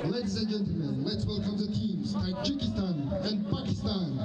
Ladies and gentlemen, let's welcome the teams Tajikistan and Pakistan.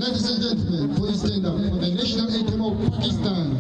Ladies and gentlemen, please stand up for the national anthem of Pakistan.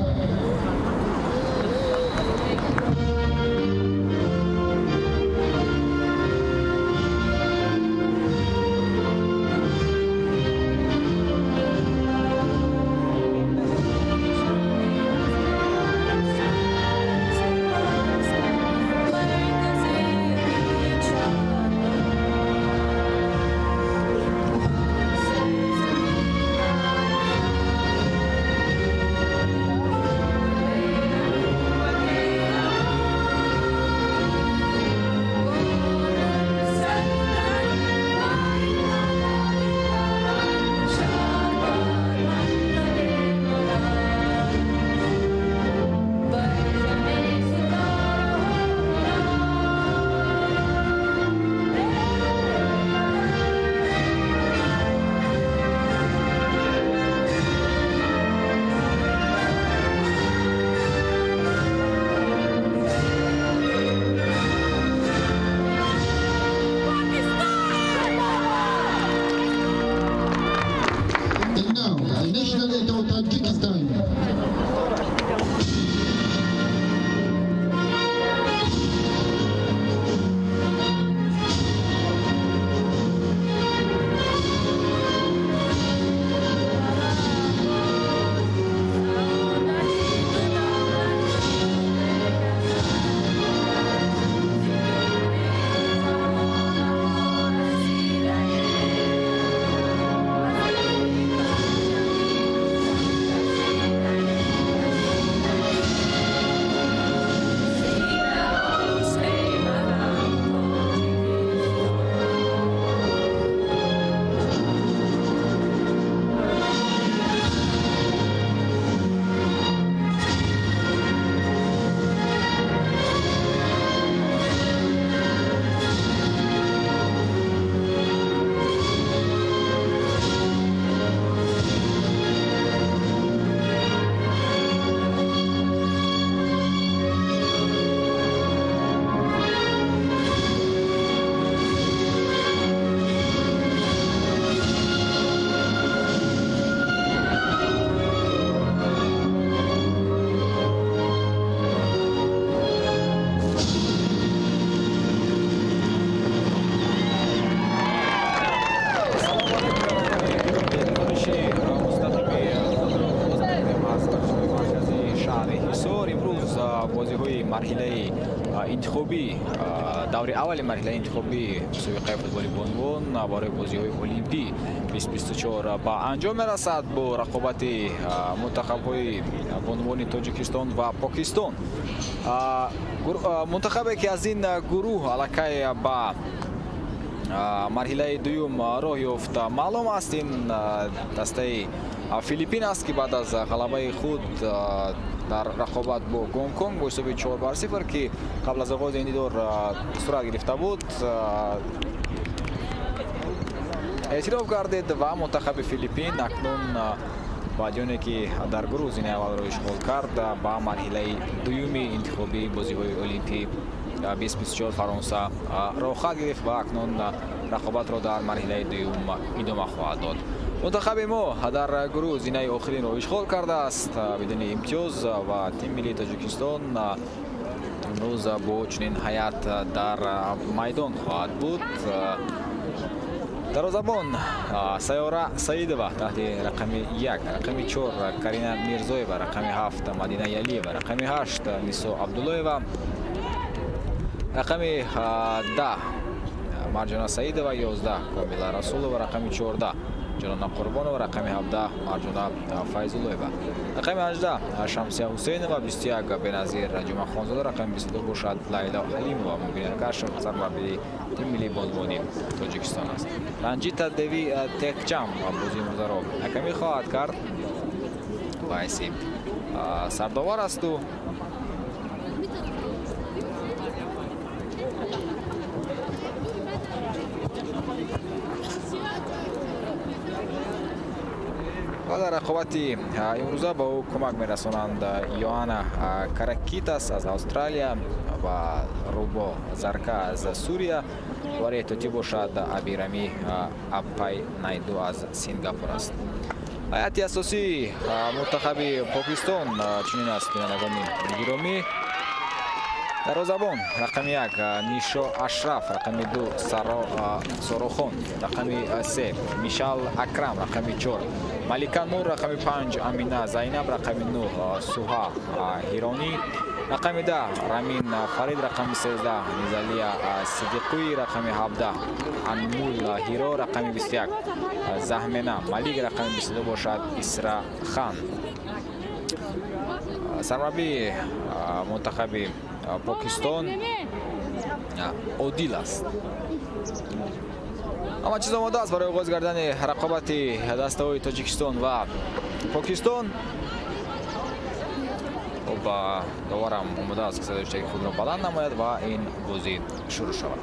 And now, the national anthem of Tajikistan. Шаҳри Ҳисор имрӯз бозиҳои марҳилаи интихобӣ Даври аввали марҳилаи интихобии мусобиқаи футболи бонувон барои бозиҳои Олимпӣ 2024 ба анҷом мерасад бо рақобати мунтахабҳои бонувони Тоҷикистон ва Покистон. Мунтахабе ки аз ин гурӯҳ аллакай ба марҳилаи дуюм роҳ ёфт маълум аст, ин дастаи Филиппин аст ки баъд аз ғалабаи худ дар рақобат бо Гонконг бо ҳисоби 4-0 ки қабл аз оғози ин дидор сурат гирифта буд эътироф гардид ва мунтахаби Филиппин акнун баъди оне ки дар гурӯҳ зинаи аввалро ишғол кард ба марҳилаи дуюми интихобии бозиҳои Олимпӣ 2024 Фаронса роҳхат гирифт ва акнун рақобатро дар марҳилаи дуюм идома хоҳад дод. Мунтахаби мо дар гурӯҳ зинаи охиринро ишғол кардааст бидуни имтиёз ва тими миллии Тоҷикистон имрӯз бо чунин ҳайат дар майдон хоҳад буд. Дарвозабон Сайёра Саидова таҳти рақами 1, рақами 4 Карина Мирзоева, рақами 7 Мадина Ялиева, рақами 8 Нисо Абдуллоева, рақами 10 Марҷона Саидова, 11 Комила Расулова, рақами 14 Ҷонона Қурбонова, рақами 17 Марҷона Файзуллоева, рақами 18 Шамсия Ҳусейнова, 21 Беназир Ҷумъахонзода, рақами 22 бошад Лайла Ҳалимова. Мубинакашов сармураббии тими миллии бонувони Тоҷикистон аст. Ранҷита Деви Текчам бозии имрӯзаро ҳакамӣ хоҳад кард. Ба ҳайси сардовар асту ва дар рақобати имрӯза ба ӯ кӯмак мерасонанд Йоанна Каракитас аз Австралия ва Рубо Зарка аз Сурия ва эҳтиётӣ бошад Абирами Аппай Найду аз Сингапур аст. Ҳайати асосии мунтахаби Покистон чунин аст, бинандагони гиромӣ. Дарвозабон рақами 1 Нишо Ашраф, рақами 2 Сорохон, рақами 3 Мишал Акрам, рақами 4 Малика Нур, рақами 5 Амина Зайнаб, рақами 9 Суҳа Ҳиронӣ, рақами 10 Рамин Фарид, рақами 13 Низалия Сидиқуй, рақами 17 Анмул Ҳиро, рақами 21 Заҳмена Малик, рақами 22 бошад Исра Хан. Сармураббии мунтахаби Покистон Одил аст. Ҳама чиз омода аст барои оғоз гардани рақобати дастаҳои Тоҷикистон ва Покистон. Хуб, доварам омода аст ки садои худро баланд намояд ва ин бозӣ шурӯъ шавад.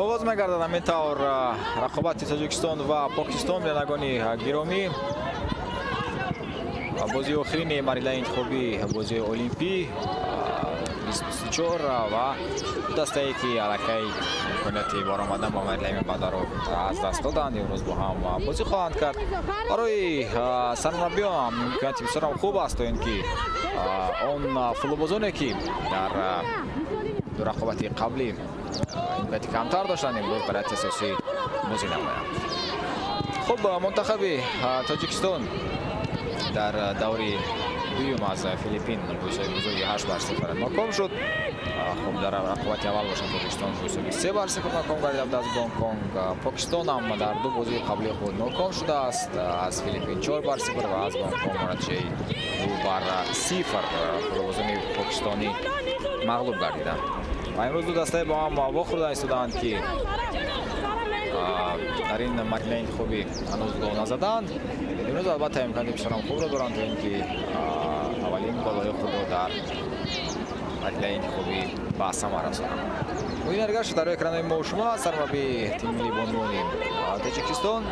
Оғоз мегардад ҳамин тавр рақобати Тоҷикистон ва Покистон. Бинандагони гиромӣ, бозии охирини марҳилаи интихобии бозии Олимпӣ 2024 ва дастае ки аллакай имконияти баромадан ба марҳилаи минбаъдаро аз даст доданд имрӯз бо ҳам бозӣ хоҳанд кард. Барои сармураббиён имконияти бисёрам хуб аст, то ин ки он футболбозоне ки дар ду рақобати қаблӣ имконияти камтар доштанд имрӯз бар ҳайати асосӣ бозӣ намоянд. Хуб, мунтахаби Тоҷикистон дар даври дуюм аз Филиппин бо ҳисоби бузурги 8-0 ноком шуд. Хуб, дар рақобати аввал бошад Тоҷикистон бо ҳисоби 3-0 ноком гардида буд аз Гонконг. Покистон ҳам дар ду бозии қаблии худ ноком шудааст, аз Филиппин 4-0 ва аз Гонконг бо натиҷаи 2-0 футболбозони покистонӣ мағлуб гардиданд. Ва имрӯз ду дастае бо ҳам вохӯрда истодаанд ки дар ин марҳилаи интихобӣ ҳанӯз гол назаданд. Имрӯз албатта имкони бисёрам хубро доранд, то ин ки аввалин голҳои худро дар марҳилаи интихобӣ ба самар расонанд. Муин Эргашев дар рӯи экранои мо шумо сармураббии тими миллии бонувони Тоҷикистон.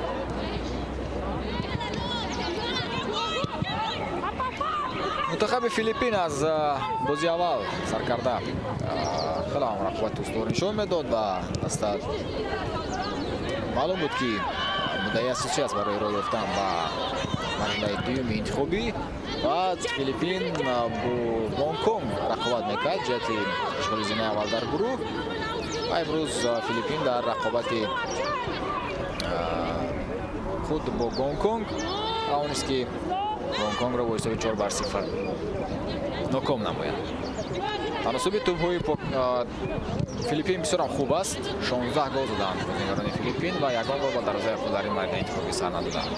Мунтахаби Филиппин аз бозии аввал сар карда хеле ҳам рақобати устувор нишон медод ва даста маълум буд, ки муддаи асосӣ аст барои роҳ ёфтан ба марҳилаи дуюми интихобӣ ва Филиппин бо Гонконг рақобат мекард ҷиҳати ишғоли зинаи аввал дар гурӯҳ ва имрӯз Филиппин дар рақобати худ бо Гонконг тавонист, ки Гонконгро бо ҳисоби 4-0 ноком намояд. Таносуби тӯбҳои Филиппин бисёрам хуб аст. 16 гол заданд бозигарони Филиппин ва ягон бор ба дарвозаи худ дар ин марҳилаи интихобӣ сар надоданд.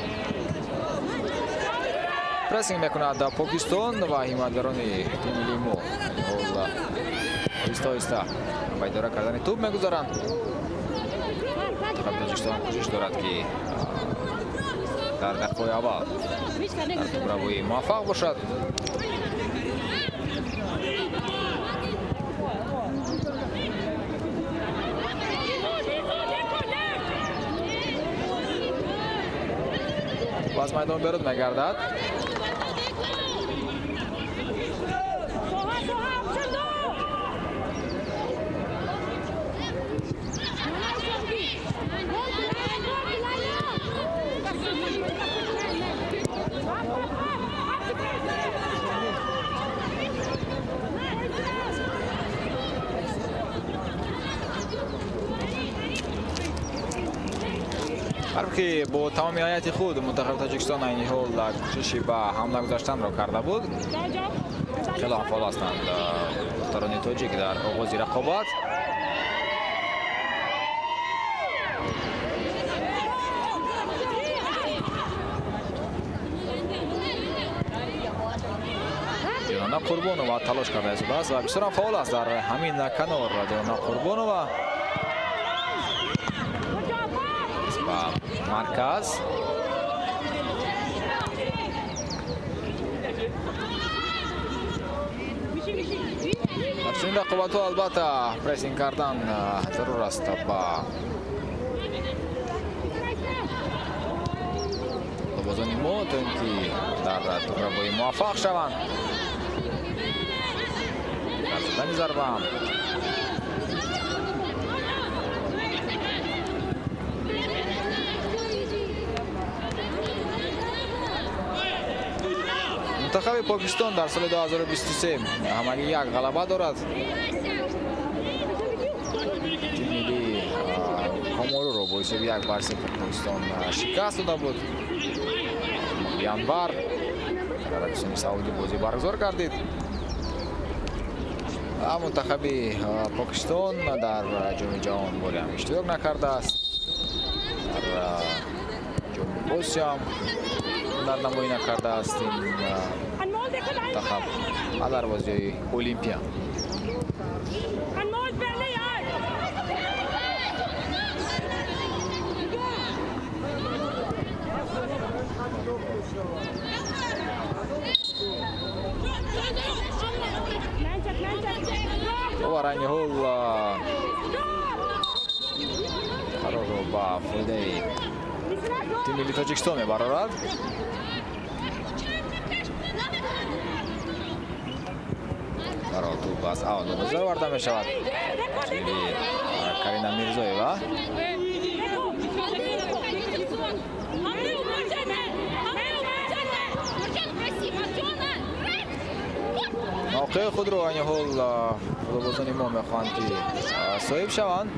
Прессинг мекунад Покистон ва ҳимоятгарони тими миллии мо ҳол оҳиста оҳиста ба идора кардани тӯб мегузаранд. Мунтахаби Тоҷикистон кӯшиш дорад, ки дар дақиқаҳои аввал дар тӯбравоӣ муваффақ бошад. Аз майдон берун мегардад. Ки бо тамоми ҳайати худ мунтахаби Тоҷикистон айни ҳол кӯшиши ба ҳамла гузаштанро карда буд. Хеле ҳам фаъол ҳастанд духтарони тоҷик дар оғози рақобат. Дилона Қурбонова талош карда истодааст ва бисёр ҳам фаъол аст дар ҳамин канор. Дилона Қурбонова ба марказ. Дар чунин рақобатҳо албатта прессинг кардан зарур аст ба лобозони мо, то ин ки дар тӯбравоӣ муваффақ шаванд. Дар задани зарба мунтахаби Покистон дар соли 2023 ҳамагӣ як ғалаба дорад. Тими миллии Коморуро бо ҳисоби 1-0 Покистон шикаст дода буд. Январ дар Арабистони Саудӣ бозӣ баргузор гардид. Мунтахаби Покистон дар Ҷоми ҷаҳон боре ҳам иштирок накардааст. Дар Ҷоми Осиё ҳам ҳунарнамоӣ накардааст ин мунтахаб ва дар бозиҳои Олимпия. Ва айни ҳол қарорро ба фоидаи тими миллии Тоҷикистон мебарорад. Қарор тӯб аз аут ба бозӣ оварда мешавад. Карина Мирзоева. Мавқеи худро айни ҳол футболбозони мо мехоҳанд, ки соҳиб шаванд.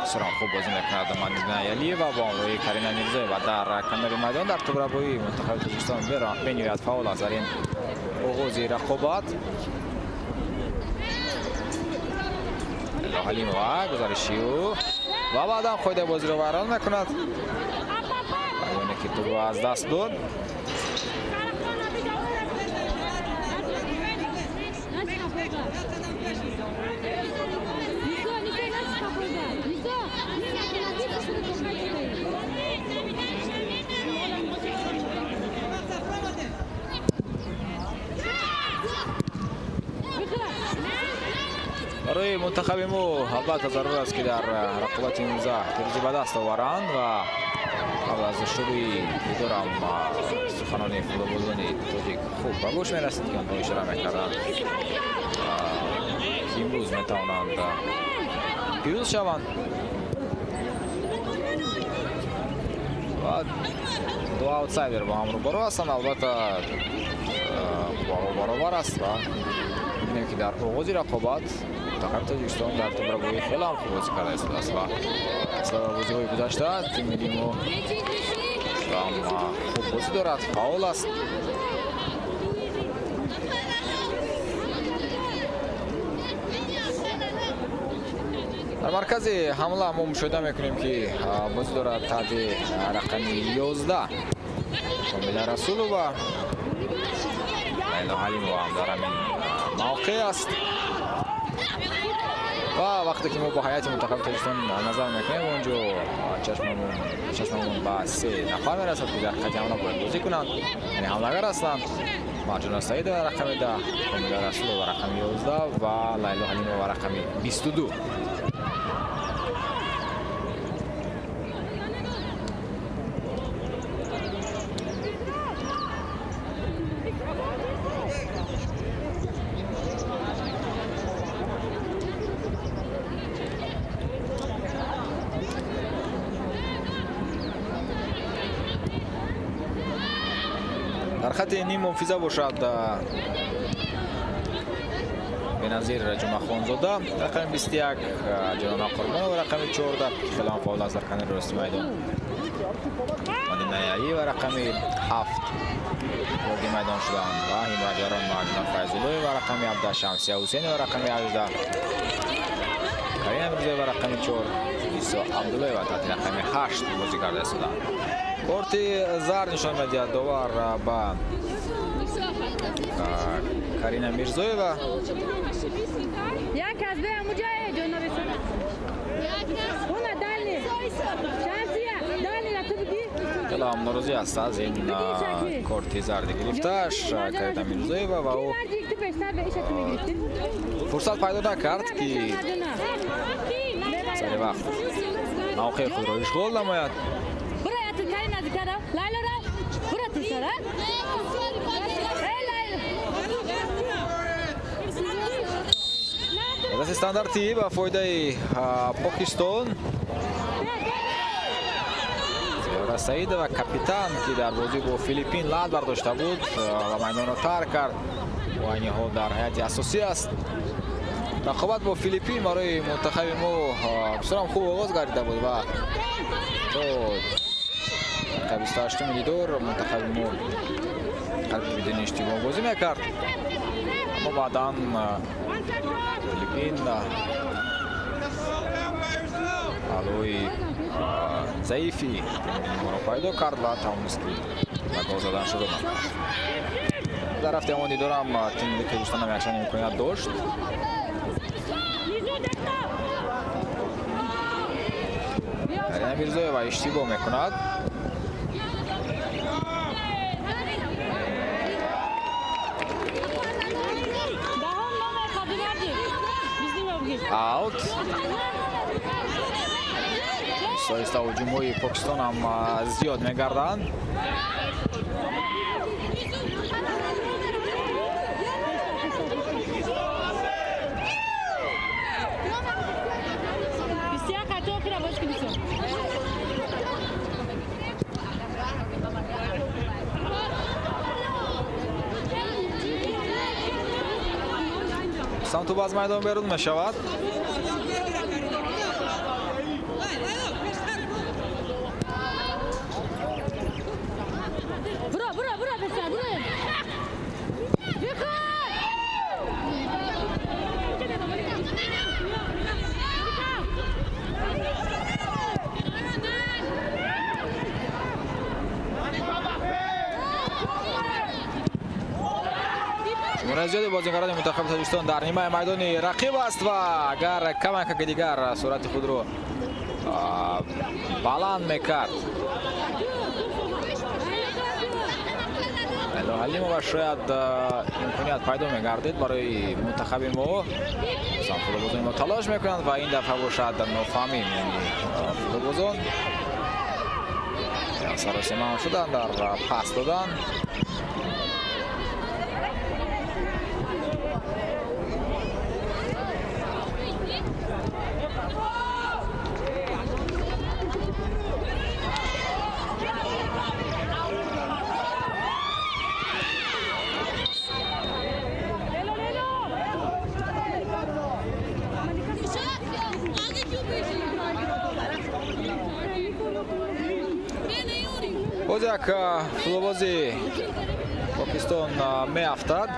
Бисёрам хуб бозӣ мекунад Мадина Ялиева бо ҳамроҳии Карина Мирзоева дар канори майдон дар тӯбравоии мунтахаби Тоҷикистон бениҳоят фаъол аст дар ин оғози рақобат. Ҳалимова гузариши ӯ ва баъдан қоидаи бозиро вайрон мекунад. Баёне ки тӯбро аз даст дод. Барои мунтахаби мо албатта зарур аст, ки дар рақобати имрӯза пирӯзӣ ба даст оваранд ва қабл аз шурӯи дидорам суханони футболбозони тоҷик хуб ба гӯш мерасид, ки онҳо ишора мекарданд, ки имрӯз метавонанд пирӯз шаванд ва ду аутсайдер бо ҳам рӯбарӯ ҳастанд. Албатта, баробар аст ва мебинем, ки дар оғози рақобат мунтахаби Тоҷикистон дар тӯбрабоӣ хеле ҳам хуб бозӣ карда истодааст ва бозиҳои гузашта тими миллии мо ҳам хуб бозӣ дорад, фаъол аст. Дар маркази ҳамла мо мушоҳида мекунем, ки бозӣ дорад таҳти рақами 11 Комила Расулова. Лайло Ҳалимова ҳам дар ҳамин мавқеъ аст. Ва вақте ки мо бо ҳайати мунтахаби Тоҷикистон назар мекунем, он ҷо чашмамон ба се нафар мерасад, ки дар хати ҳамла бояд бозӣ кунанд, яъне ҳамлагар ҳастанд: Марҷона Саидова рақами 10, Комила Расулова рақами 11 ва Лайло Ҳалимова рақами 22. Дар хати ним муҳофиза бошад Беназир Ҷумъахонзода рақами 21, Ҷонона Қурбонова рақами 14, ки хеле ҳам фаъол аст дар канори рости майдон, Мадина Яиева рақами 7 вориди майдон шуданд ва ҳимоятгарон Марҷона Файзуллоева рақами 17, Шамсия Ҳусейнова рақами 18, Карина Мирзоева рақами 4, Исо Абдуллоева таҳти рақами 8 бозӣ карда истоданд. Корти зард нишон медиҳад довар ба Карина Мирзоева. Як аз бе амуҷае ҷонавесона. Она дальний. Шамсия, дальний на ту бигӣ. Хеле ҳам норозӣ аст аз ин корти зарди гирифтааш Карина Мирзоева ва ӯ Ту пештар ба иша ту мегирифтӣ. фурсат пайдо накард, ки сари вақт мавқеи худро ишғол намояд. Бура я ту кари наздиктар рав. Лайло рав. Бура ту сара. Эй Лайло. Даст стандартӣ ба фоидаи Покистон. Зиёра Саидова, капитан, ки дар бозӣ бо Филиппин лат бардошта буд ва майдонро тарк кард, ӯ айни ҳол дар ҳайати асосӣ аст. Рақобат бо Филиппин барои мунтахаби мо бисёрам хуб оғоз гардида буд ва то дақиқаи 28-уми дидор мунтахаби мо қалби бидуни иштибоҳ бозӣ мекард, аммо баъдан Филиппин паҳлӯи заифи моро пайдо кард ва тавонист, ки ба гол задан шурӯъ намояд. Дар рафти ҳамон дидорам тими миллии Тоҷикистон ҳам якчанд имконият дошт. Карина Мирзоева иштибоҳ мекунад. Даҳом номер Қадимарди. Бизни бигӣ. Аут. Оҳиста ҳуҷумҳои Покистон ҳам зиёд мегарданд. 21 хато охира боз кунӣ. Самту аз майдон берун мешавад. Бура, бура, бура, пештар, бура. Бихор! Шумораи зиёди бозигарони мунтахаби Тоҷикистон дар нимаи майдони рақиб аст ва агар камакаки дигар суръати худро баланд мекард, Лайло Ҳалимова шояд имконият пайдо мегардид барои мунтахаби мо. Футболбозони мо талош мекунанд ва ин дафъа бошад нофаҳмӣ миёни футболбозон. Саросима шуданд дар пас додан. Боз як футболбози Покистон меафтад.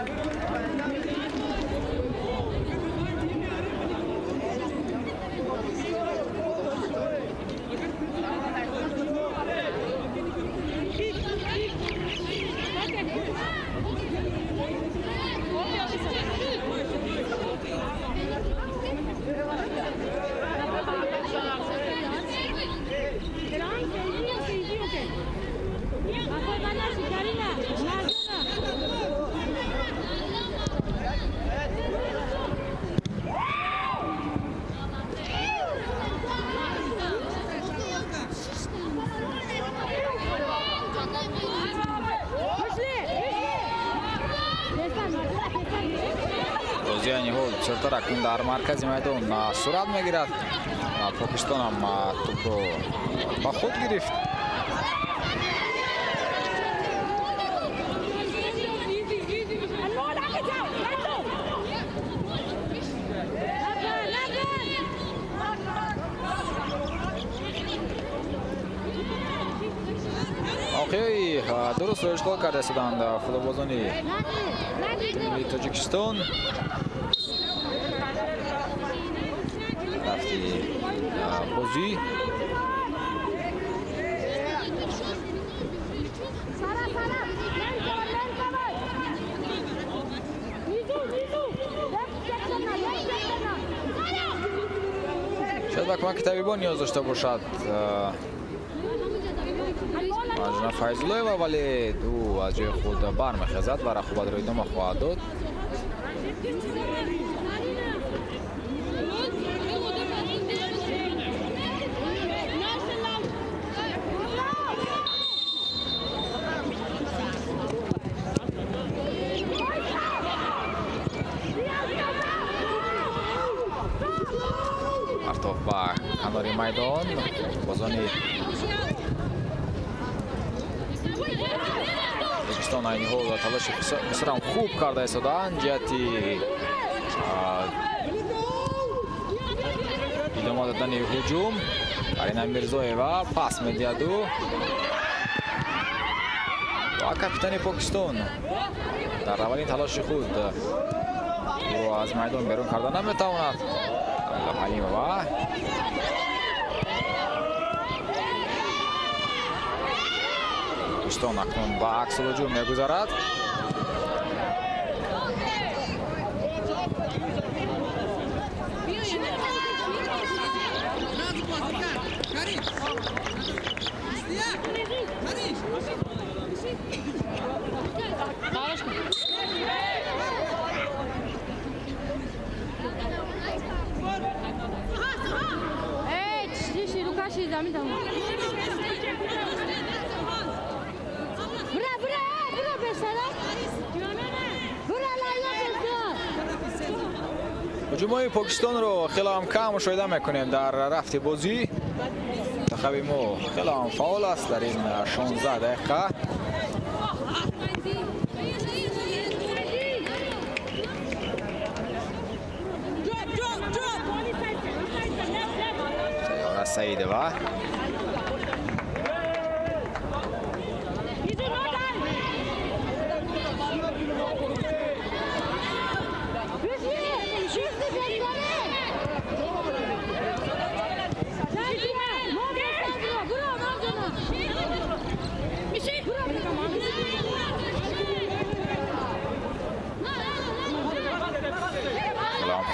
Бисёртар дар маркази майдон сурат мегирад. Покистон ҳам тӯпро ба худ гирифт. Мавқеи дурустро ишғол карда истоданд футболбозони миллии Тоҷикистон. Рафти бозӣ шояд ба кӯмаки табибон ниёз дошта бошад Марҷона Файзуллоева, вале ӯ аз ҷои худ бармехезад ва рақобатро идома хоҳад дод. Партов ба канори майдон. Бозони Тоҷикистон айни ҳол талоши бисёрам хуб карда истодаанд ҷиҳати идома додани ҳуҷум. Карина Мирзоева пас медиҳаду ва капитани Покистон дар аввалин талоши худ ӯро аз майдон берун карда наметавонад. Ҳалимова Покистон акнун ба аксулҳуҷум мегузарад. Ҳуҷумҳои Покистонро хеле ҳам кам мушоҳида мекунем дар рафти бозӣ. Мунтахаби мо хеле ҳам фаъол аст дар ин 16 дақиқа. Сайёра Саидова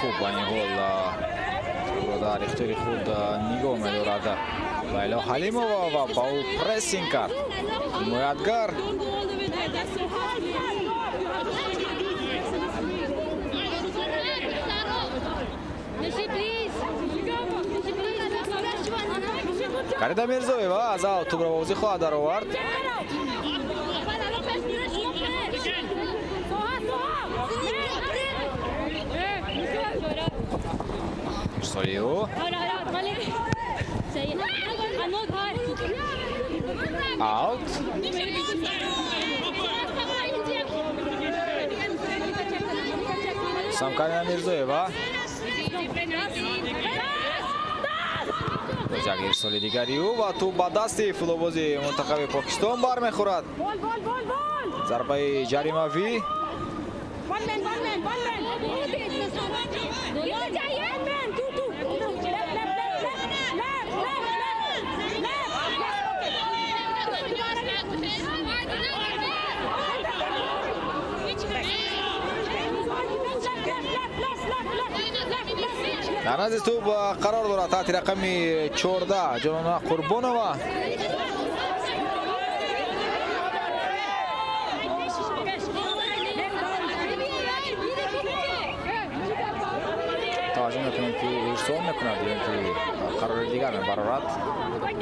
хуб ба ин ҳол дар ихтиёри худ нигоҳ медорад Лайло Ҳалимова ва ба ӯ прессинг кард ҳимоятгар. Карина Мирзоева аз аут тӯбро бозӣ хоҳад даровард. Ирсоли ӯ аут. Сам Карина Мирзоева. Боз як ирсоли дигари ӯ ва тӯб ба дасти футболбози мунтахаби Покистон бармехӯрад. Зарбаи ҷаримавӣ. Дар назди тӯб қарор дорад таҳти рақами 14 Ҷонона Қурбонова. Таваҷҷӯҳ мекунем, ки ирсол мекунад ё ин ки қарори дигар мебарорад.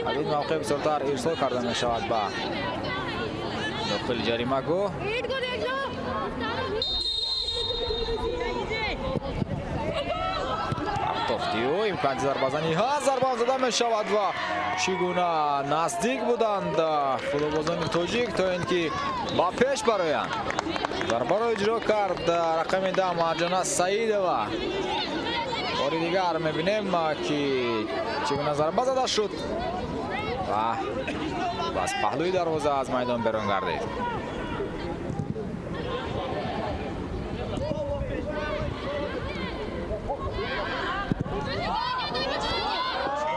Аз ин мавқеъ бисёртар ирсол карда мешавад ба дохили ҷаримагоҳ. Тофтиё имкони зарбазанӣ ҳаст, зарба зада мешавад ва чӣ гуна наздик буданд футболбозони тоҷик то ин ки ба пеш бароянд. Зарбаро иҷро кард рақами 10 Марҷона Саидова. Бори дигар мебинем, ки чӣ гуна зарба зада шуд ва аз паҳлӯи дарвоза аз майдон берун гардид.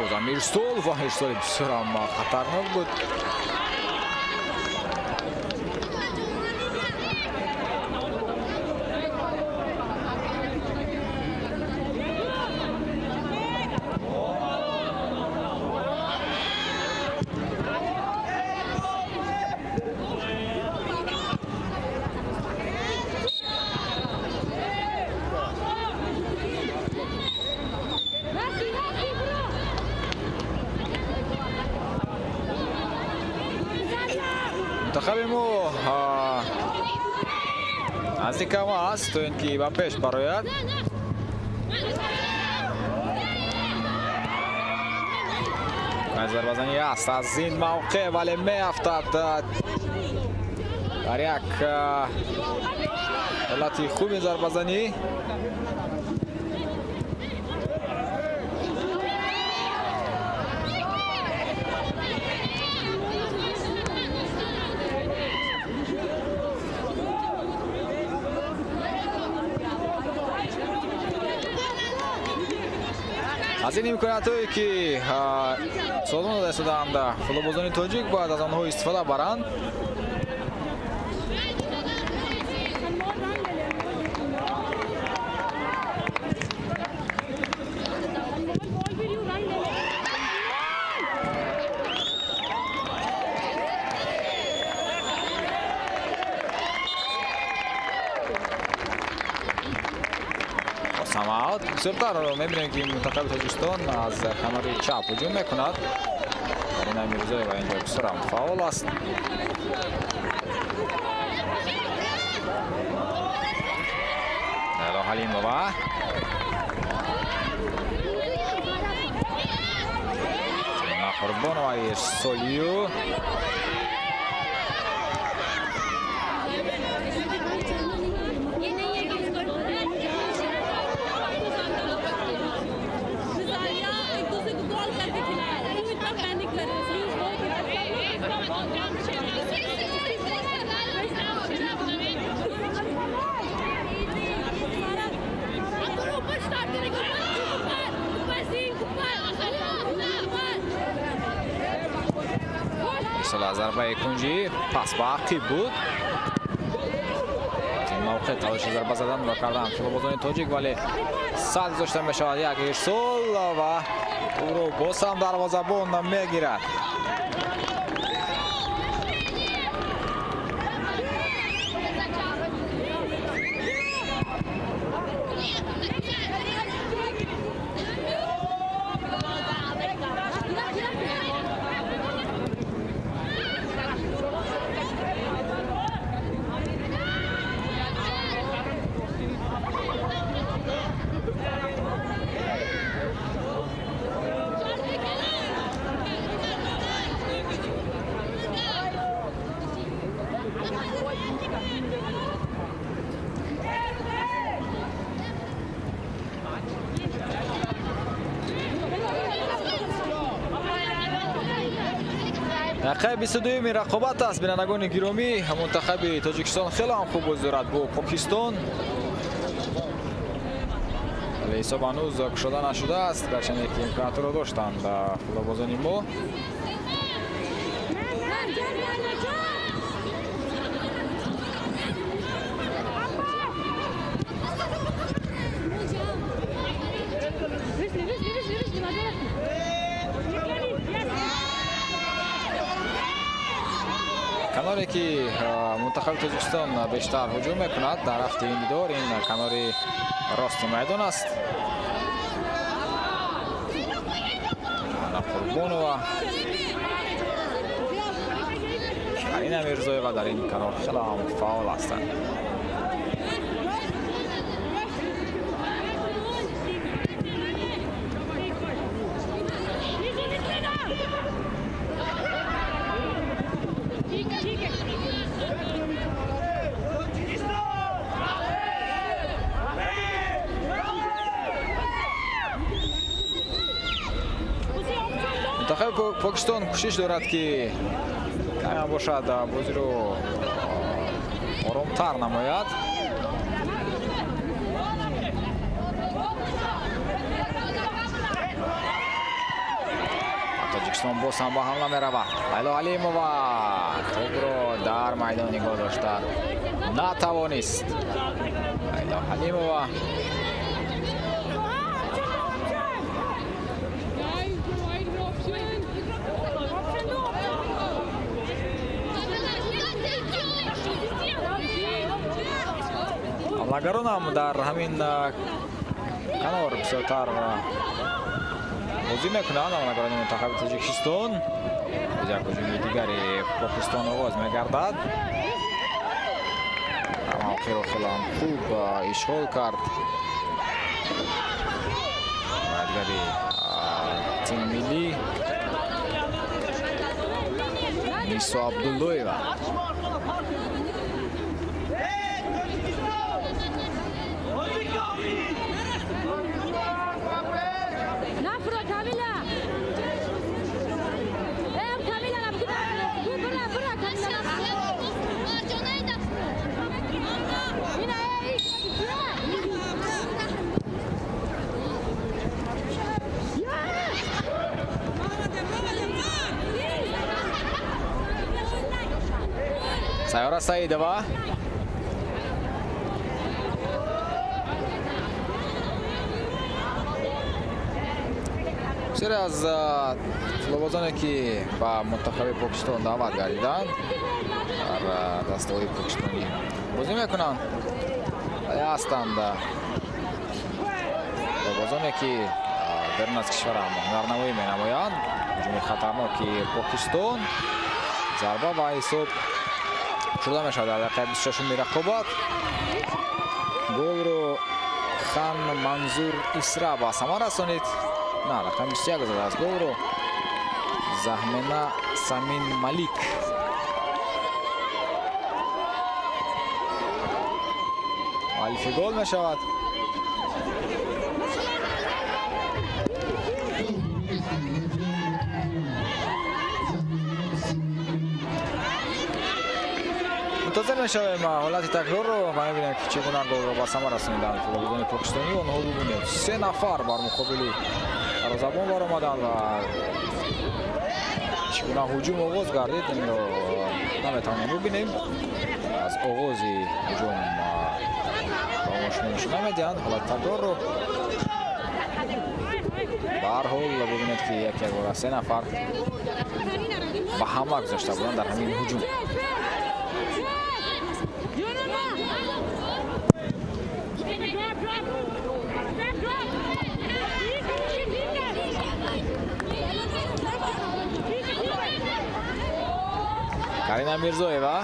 Бозам ирсол ва ирсоли бисёрам хатарнок буд. Мунтахаби мо наздикам аст то ин ки ба пеш барояд. Зарбазанӣ аст аз ин мавқеъ, вале меафтад дар як ҳолати хуби зарбазанӣ. Аз ин имкониятҳое ки созмон дода шудаанд, футболбозони тоҷик бояд аз онҳо истифода баранд. Самаут бисёртар мебинем, ки мунтахаби Тоҷикистон аз канори чап ҳуҷум мекунад. Карина Мирзоева инҷо бисёрам фаъол аст. Лайло Ҳалимова. Қурбонова ирсолию. Зарбаи кунҷӣ пас ба ақиб буд. Аз ин мавқеъ талоши зарба заданро карданд футболбозони тоҷик, вале сад гузошта мешавад як ирсол ва ӯро боз ҳам дарвозабон мегирад. Дақиқаи 22-ми рақобат аст, бинандагони гиромӣ. Мунтахаби Тоҷикистон хеле ҳам хуб бозӣ дорад бо Покистон. Вале ҳисоб ҳанӯз кушода нашудааст, гарчанде ки имкониятро доштанд футболбозони мо. Каноре ки мунтахаби Тоҷикистон бештар ҳуҷум мекунад дар рафти ин дидор, ин канори рости майдон аст. Ана Қурбонова, Карина Мирзоева дар ин канор хеле ҳам фаъол ҳастанд. Мунтахаби Покистон кӯшиш дорад, ки каме бошад бозиро оромтар намояд. Тоҷикистон боз ҳам ба ҳамла меравад. Лайло Алимова тӯбро дар майдон нигоҳ дошта натавонист. Лайло Алимова ҳамлагарон ҳам дар ҳамин канор бисёртар бозӣ мекунанд. Ҳамлагарони мунтахаби Тоҷикистон. Як ҳуҷуми дигари Покистон оғоз мегардад. Мавқеъро хеле ҳам хуб ишғол кард дигари тими миллӣ Нисо Абдуллоева. Сайёра Саидова. Бисёре аз футболбозоне ки ба мунтахаби Покистон даъват гардиданд, дар дастаҳои покистонӣ бозӣ мекунанд. Ҳастанд футболбозоне ки берун аз кишвар ҳам ҳунарнамоӣ менамоянд. Ҳуҷуми хатарноки Покистон, зарба ва ҳисоб шуда мешавад дар дақиқаи 26-уми рақобат. Голро Хан Манзур Исра ба самар расонид. На, рақами 21 задааст голро Заҳмена Самин Малик. Муаллифи гол мешавад. Мунтазир мешавем ҳолати такрорро ва мебинем, ки чӣ гуна голро ба самар расониданд футболбозони покистонӣ. Онҳо бубинед, се нафар бар муқобили дарвозабон баромаданд ва чӣ гуна ҳуҷум оғоз гардид, инро наметавонем бубинем. Аз оғози ҳуҷум ба мо шумо нишон намедиҳанд ҳолати такрорро. Ба ҳар ҳол бубинед, ки як якбора се нафар ба ҳамла гузошта буданд дар ҳамин ҳуҷум. Карина Мирзоева.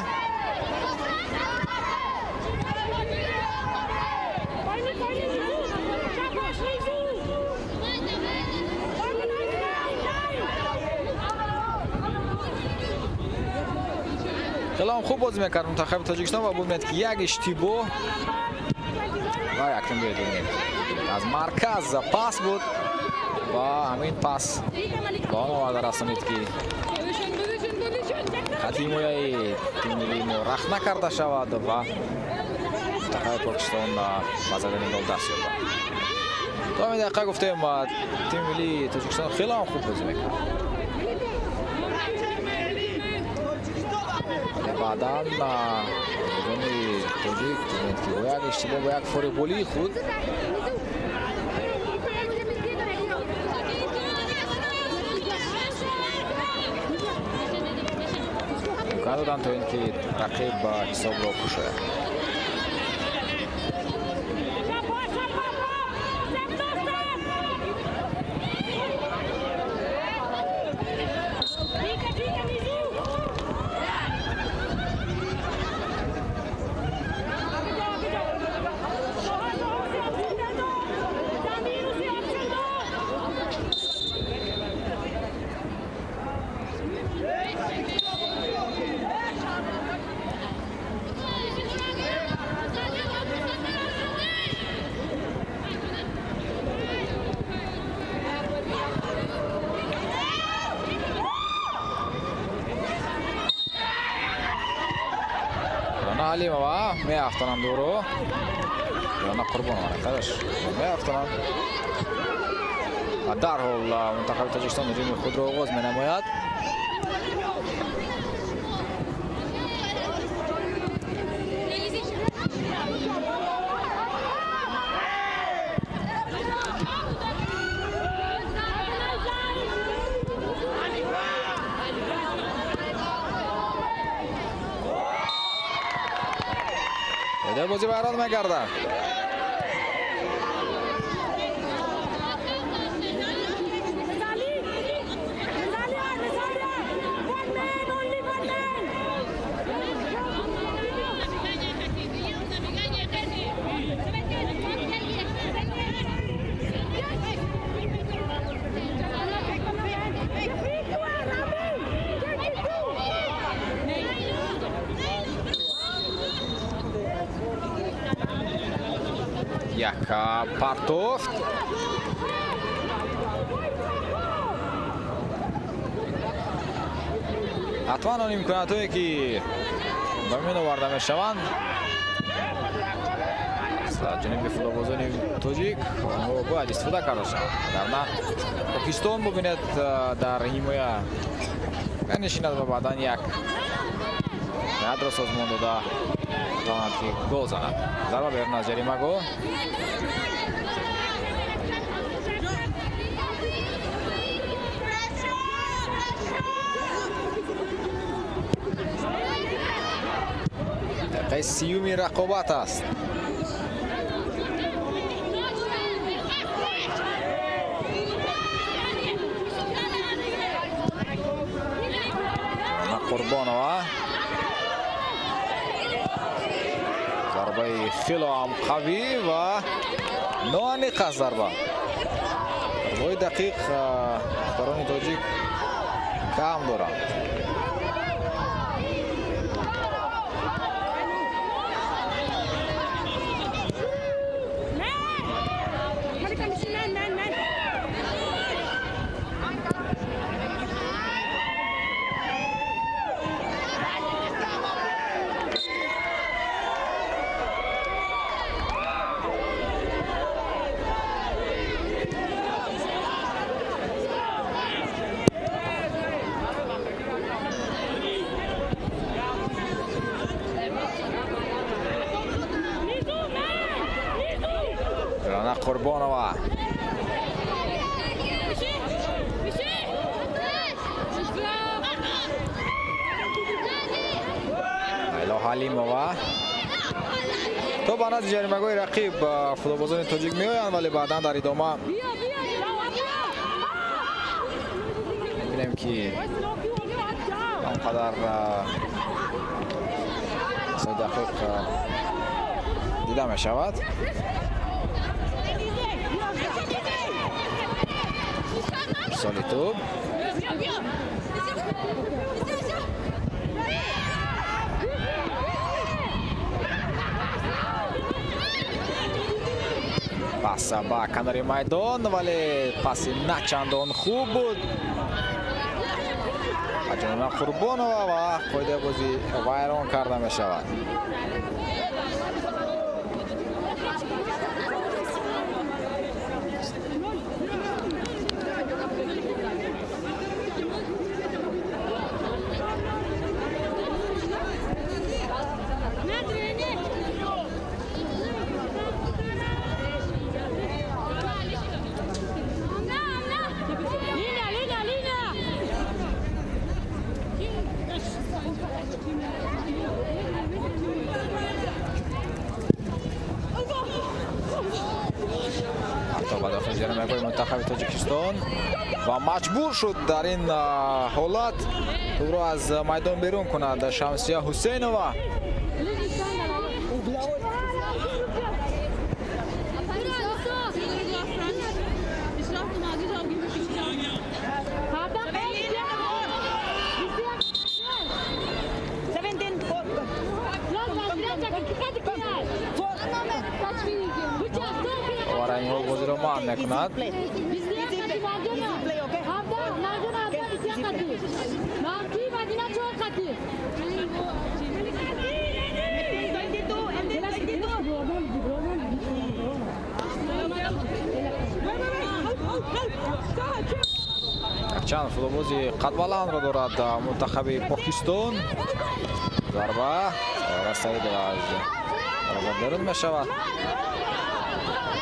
Хеле ҳам хуб бозӣ мекард мунтахаби Тоҷикистон ва бубинед, ки як иштибоҳ ва якум бубинед, аз марказ пас буд ва ҳамин пас ба он оварда расонид, ки Хати ҳимояи тими миллии мо рахт накарда шавад ва мунтахаби Покистон ба задани гол даст ёбад. То ҳамин дақиқа гуфтем, тими миллии Тоҷикистон хеле ҳам хуб бозӣ мекард. Вале баъдан бозони тоҷик дидем, ки бо як иштибоҳ, бо як фориболии худ имкон доданд, то ин ки рақиб ҳисобро кушояд. Ҳалимова меафтонанд ӯро. Рона Қурбонова қадаш меафтонанд ва дарҳол мунтахаби Тоҷикистон ҳуҷуми худро оғоз менамояд. Бозӣ вайрон мегардад. Як партофт. Ҳатман он имкониятҳое, ки ба миён оварда мешаванд аз ҷониби футболбозони тоҷик, онҳо бояд истифода карда шаванд. Вагарна Покистон, бубинед, дар ҳимоя менишинад ва баъдан як ядро созмон дода метавонад, ки гол занад. Зарба берун аз ҷаримагоҳ. Дақиқаи 30-уми рақобат аст. Қурбонова, зарбаи хело ҳам қавӣ ва ноаниқ аст зарба. Зарбаҳои дақиқ духтарони тоҷик кам доранд. Қурбонова, Лайло Ҳалимова то ба назди ҷаримагоҳи рақиб футболбозони тоҷик меоянд, вале баъдан дар идома мебинем, ки он қадар дақиқ дида мешавад. Ирсоли тӯб. Пас ба канори майдон, вале паси начандон хуб буд. Ба Ҷонона Қурбонова ва қоидаи бозӣ вайрон карда мешавад. Мунтахаби Тоҷикистон ва маҷбур шуд дар ин ҳолат тӯбро аз майдон берун кунад Шамсия Ҳусейнова. Бозиро манъ мекунад. Якчанд футболбози қадбаландро дорад мунтахаби Покистон. Зарба расоида аз дарвоза берун мешавад.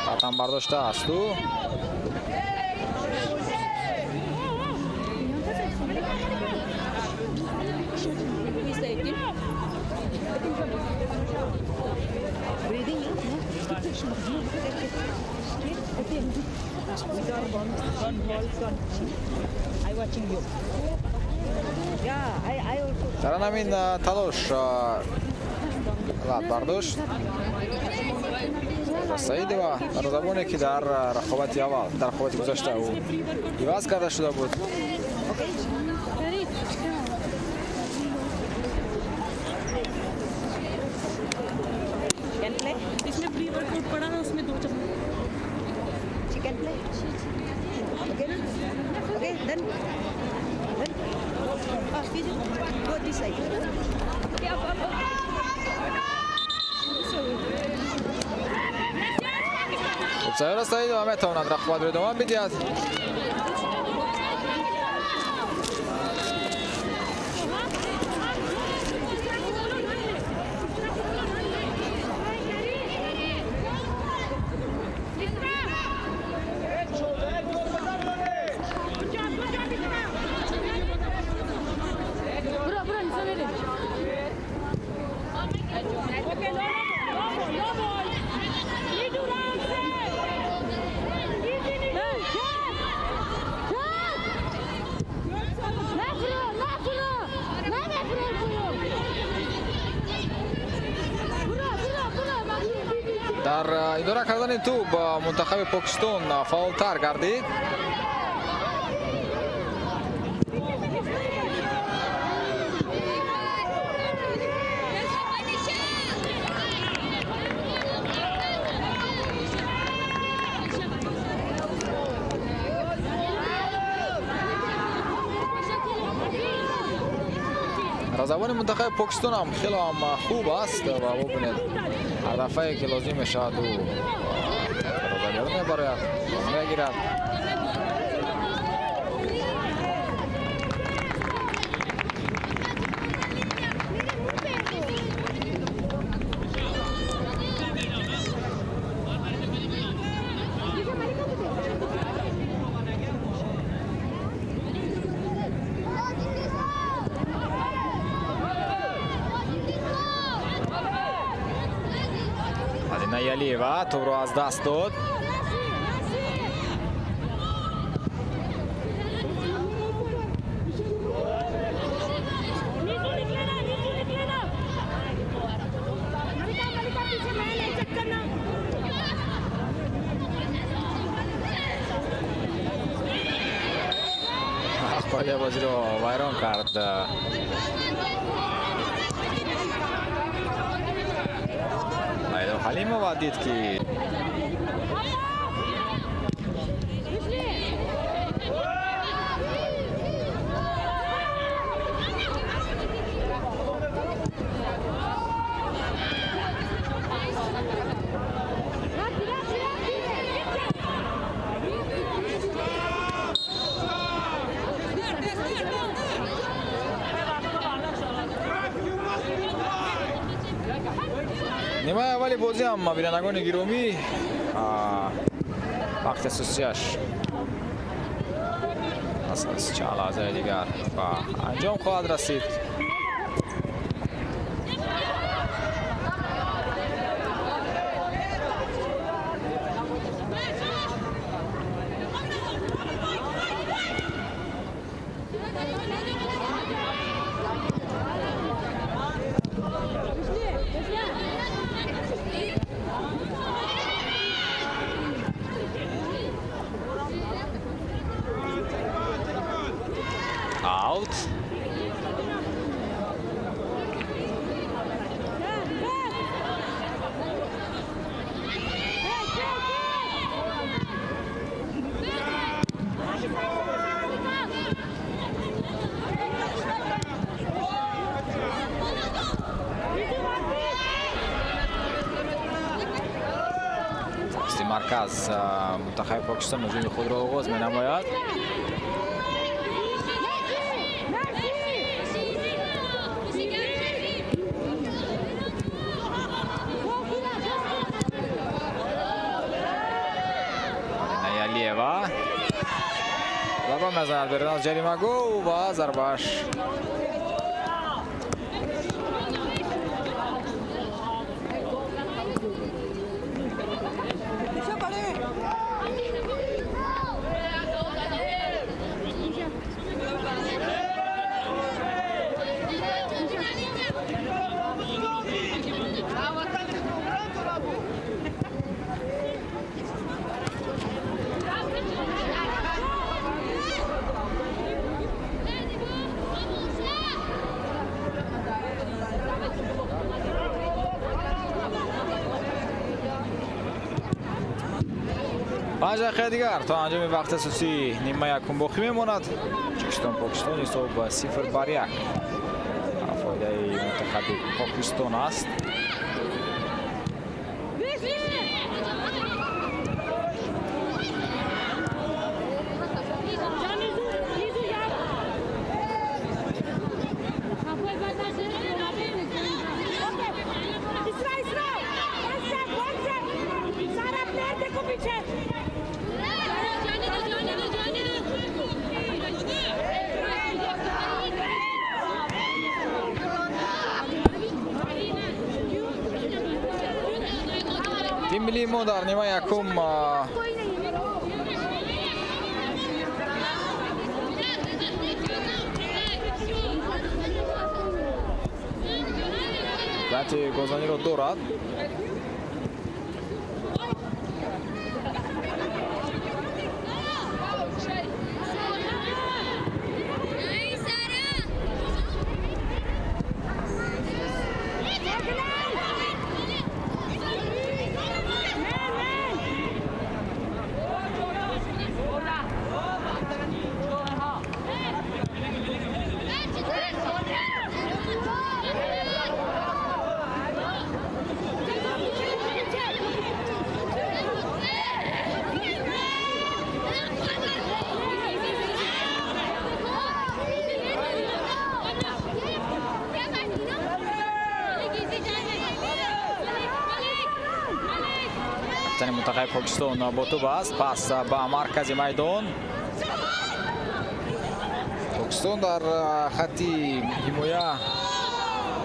Қатам бардошта аст ӯ. Дар ҳамин талош лат бардошт Саидова, дарвозабоне ки дар рақобати аввал, дар рақобати гузашта ӯ иваз карда шуда буд. Сайёра Саидова метавонад рақобатро идома бидиҳад. Дар идора кардани тӯб мунтахаби Покистон фаъолтар гардид. Дарвозабони мунтахаби Покистон ҳам хеле ҳам хуб аст ва бубинед ҳар дафъае ки лозим мешавад ӯ дарвоза берун мебарояд, мегирад. Алиева тӯбро аз даст дод. Қоидаи бозиро вайрон кард. Ҳалимова дид ки Бозӣ ҳам бинандагони гиромӣ вақти асосияш пас аз чанд лаҳзаи дигар ба анҷом хоҳад расид. Аут. Марказ мунтахаби Покистон ҳуҷуми худро оғоз менамояд. Алиева зарба мезанад берун аз ҷаримагоҳ ва зарбааш 5 дақиқаи дигар то анҷоми вақти асосии нимаи якум боқӣ мемонад. Тоҷикистон Покистон ҳисоб 0-1 фоидаи мунтахаби Покистон аст. Тим миллии мо дар нимаи якум имконияти голзаниро дорад. Капитани мунтахаби Покистон бо тӯб аст. Пас ба маркази майдон. Покистон дар хатти ҳимоя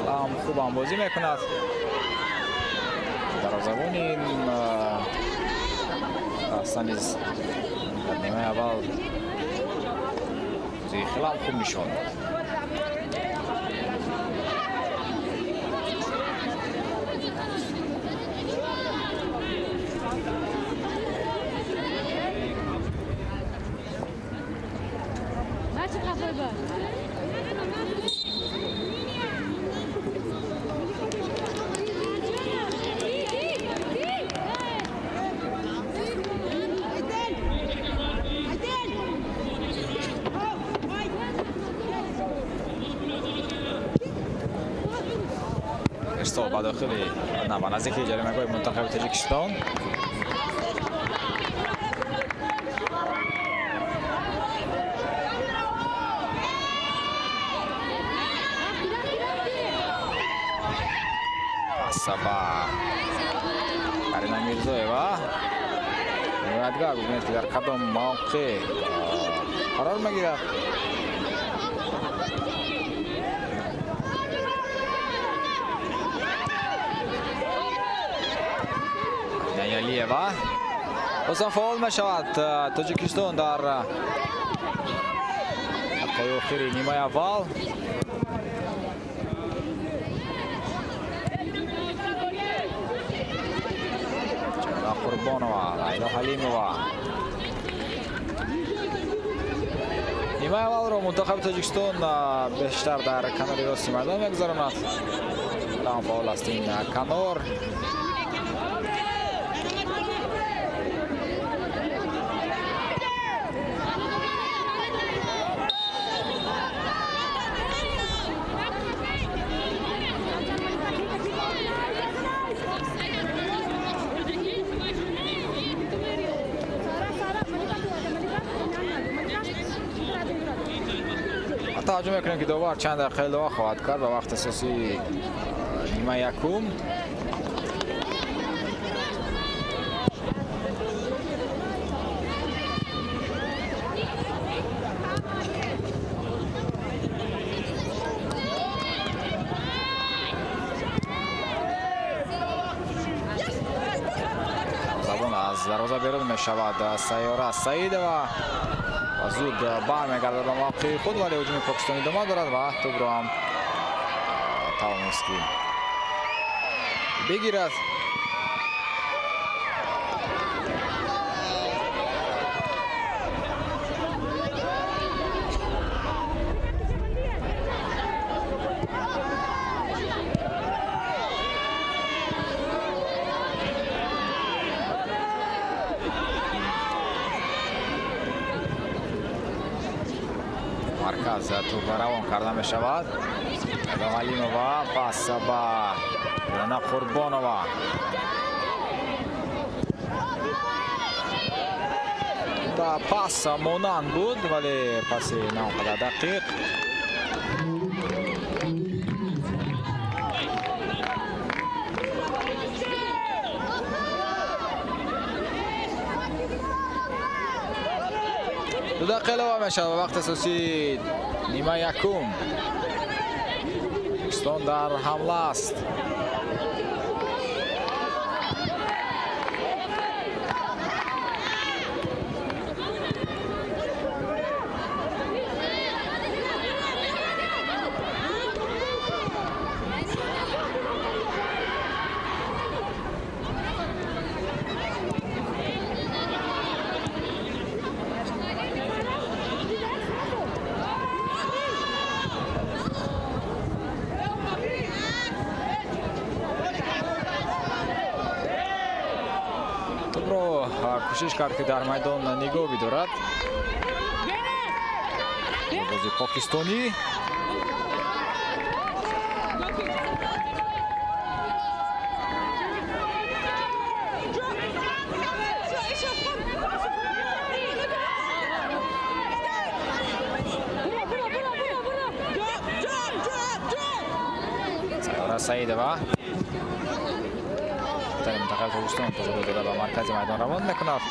ҳам хуб ҳамбозӣ мекунад. Дарвозабони ин даста низ дар нимаи аввал бозии хеле ҳам хуб нишон дод. Ирсол ба дохили на ба наздики ҷаримагоҳи мунтахаби Тоҷикистон. Пас ба Карина Мирзоева. Ҳимоятгар бубинед, ки дар кадом мавқеъ қарор мегирад. Алиева боз ҳам фаъол мешавад Тоҷикистон дар дақиқаи охири нимаи аввал. Ҷамила Қурбонова, Лайло Ҳалимова. Нимаи аввалро мунтахаби Тоҷикистон бештар дар канори рости майдон мегузаронад. Ҳам фаъол аст ин канор. таваҷҷӯҳ мекунем, ки довар чанд дақиқа илова хоҳад кард ба вақти асосии нимаи якум. Забон аз дарвоза берун мешавад Сайёра Саидова ва зуд бармегардад ба мавқеи худ, вале ҳуҷуми Покистон идома дорад ва тӯбро ҳам тавонист, ки бигирад. Марказ тӯб равон карда мешавад. Галимова пас ба Рана Қурбонова. Да, пас монанд буд, вале паси на он қадар дақиқ. 2 дақиқа илова мешавад ба вақти асосии нимаи якум. Покистон дар ҳамла аст. Кӯшиш кард, ки дар майдон нигоҳ бидорад бози покистонӣ. Сайёра Саидова мунтахаби Тоҷикистон тӯбро дигар ба маркази майдон равон мекунад.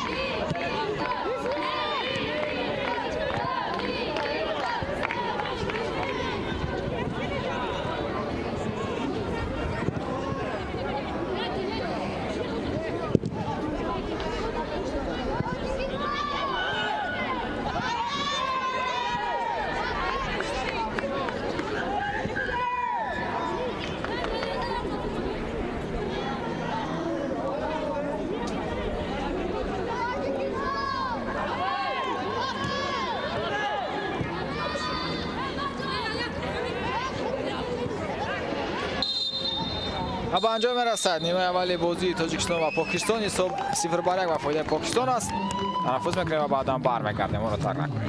Ба анҷом мерасад нимаи аввали бозии Тоҷикистон ва Покистон. Ҳисоб 0-1 ба фоидаи Покистон аст. Танаффус мекунем ва баъдан бармегардем. Онро тарк накунед.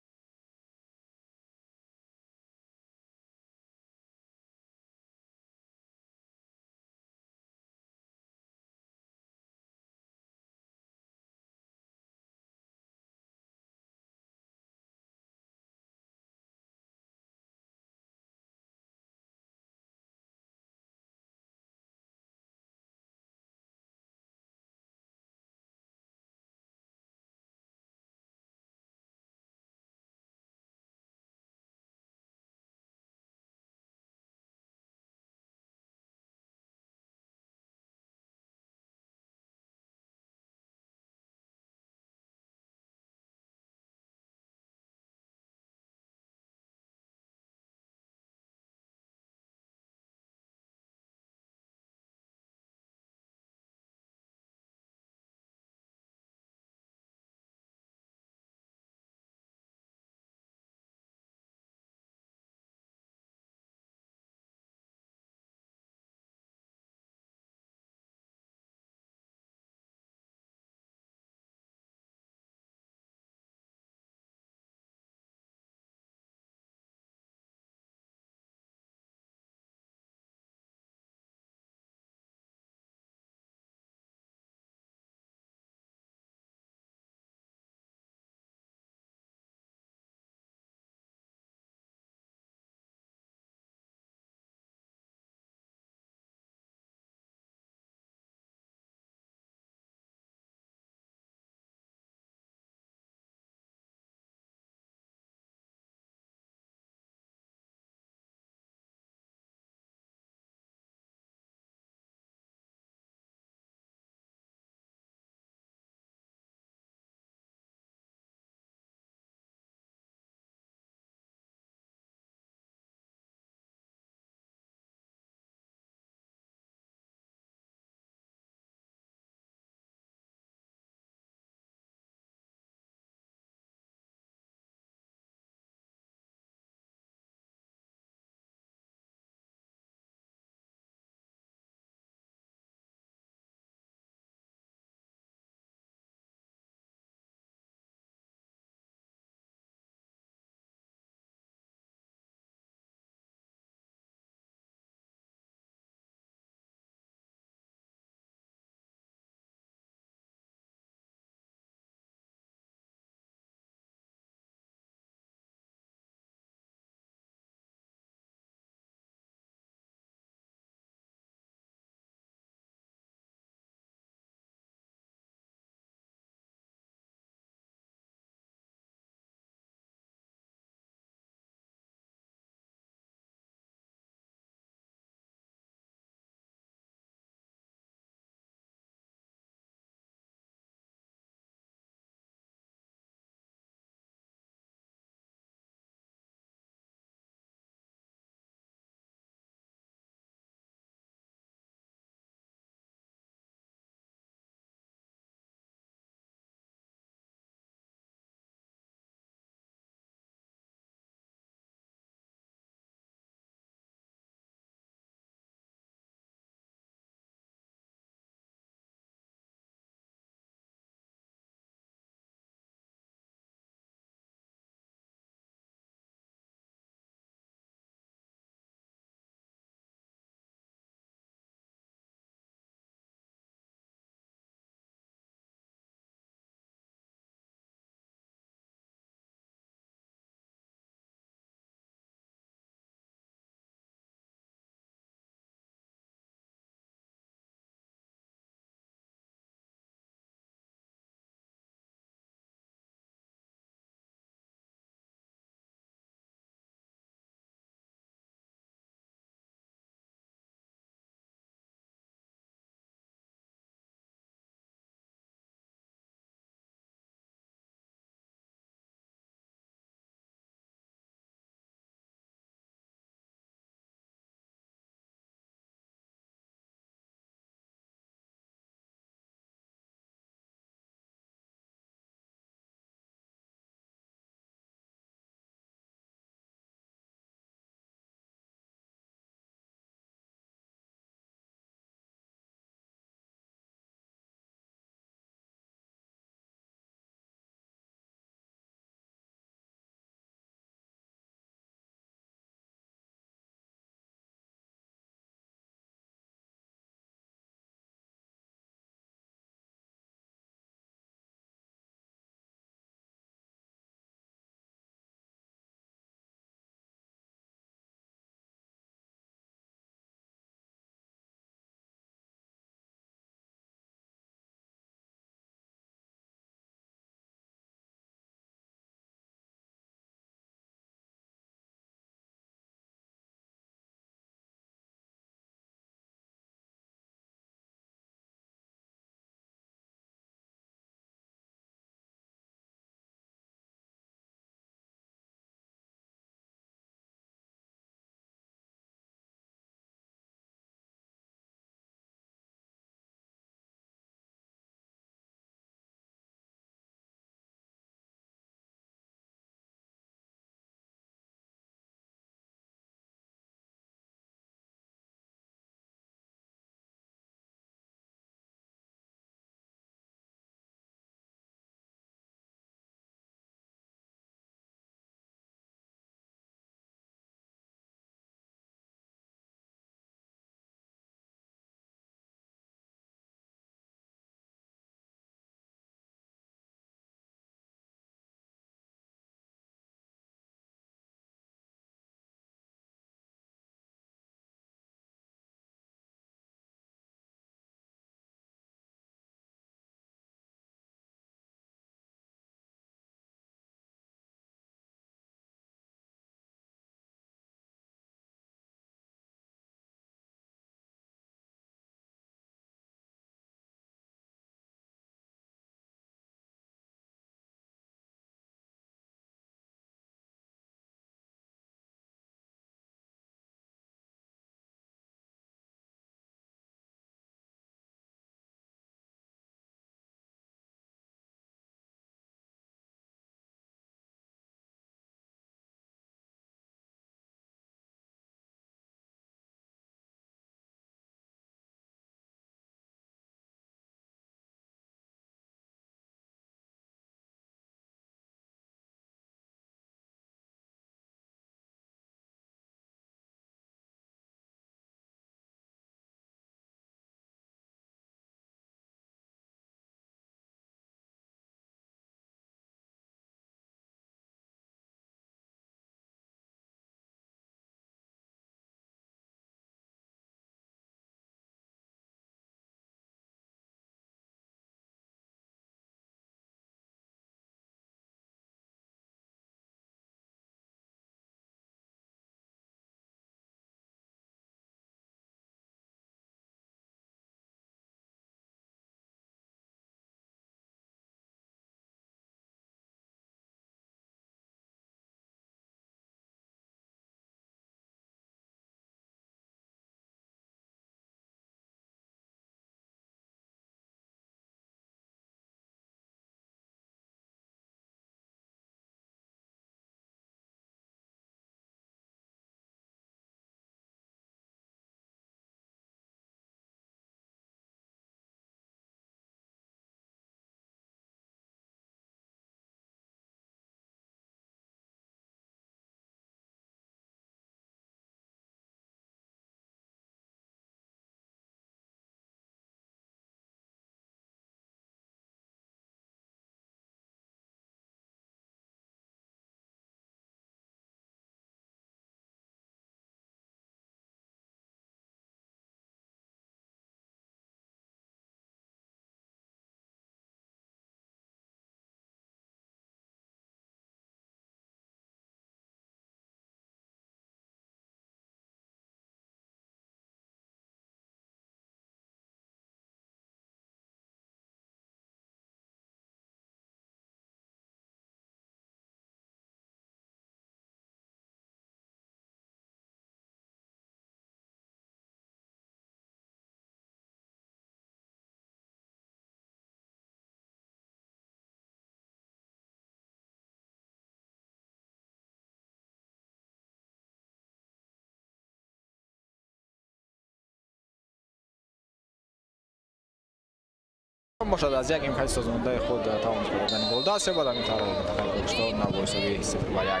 Бошад аз як имкони созмондаи худ тавонист ба додани гол даст ёбад. Ҳамин тавр мунтахаби Покистон бо ҳисоби 0-1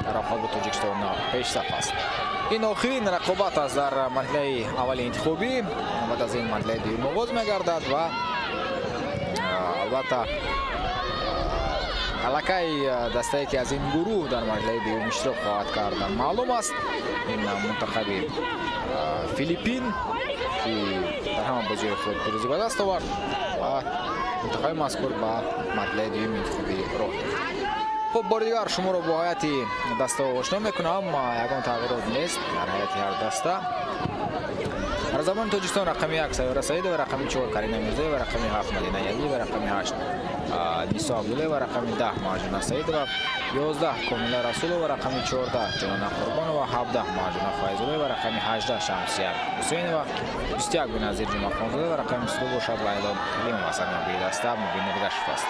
дар рақобати Тоҷикистон пешсаф аст. Ин охирин рақобат аст дар марҳилаи аввали интихобӣ. Баъд аз ин марҳилаи дуюм оғоз мегардад ва албатта аллакай дастае ки аз ин гурӯҳ дар марҳилаи дуюм иштирок хоҳад кард маълум аст. Ин мунтахаби Филиппин ки дар ҳама бозиҳои худ пирӯзӣ ба даст овард ва мунтахаби мазкур ба марҳилаи дуюми интихобӣ роҳ ёфт. Хуб, бори дигар шуморо бо ҳайати дастаҳо ошно мекунам. Ягон тағйирот нест дар ҳайати ҳар даста. Дар забони Тоҷикистон рақами 1 Сайёра Саидова, рақами 4 Карина Мирзоева, рақами 7 Мадина Ялиева, рақами 8 Нисо Абдуллаева, рақами 10 Марҷона Саидова, 11 Комила Расулова, рақами 14 Ҷонона Қурбонова, 17 Марҷона Файзуллоева, рақами 18 Шамсия Ҳусейнова, 21 Беназир Ҷумъахонзода ва рақами 22 бошад Лайло Ҳалимова. Сармураббии даста Мубин Эргашев аст.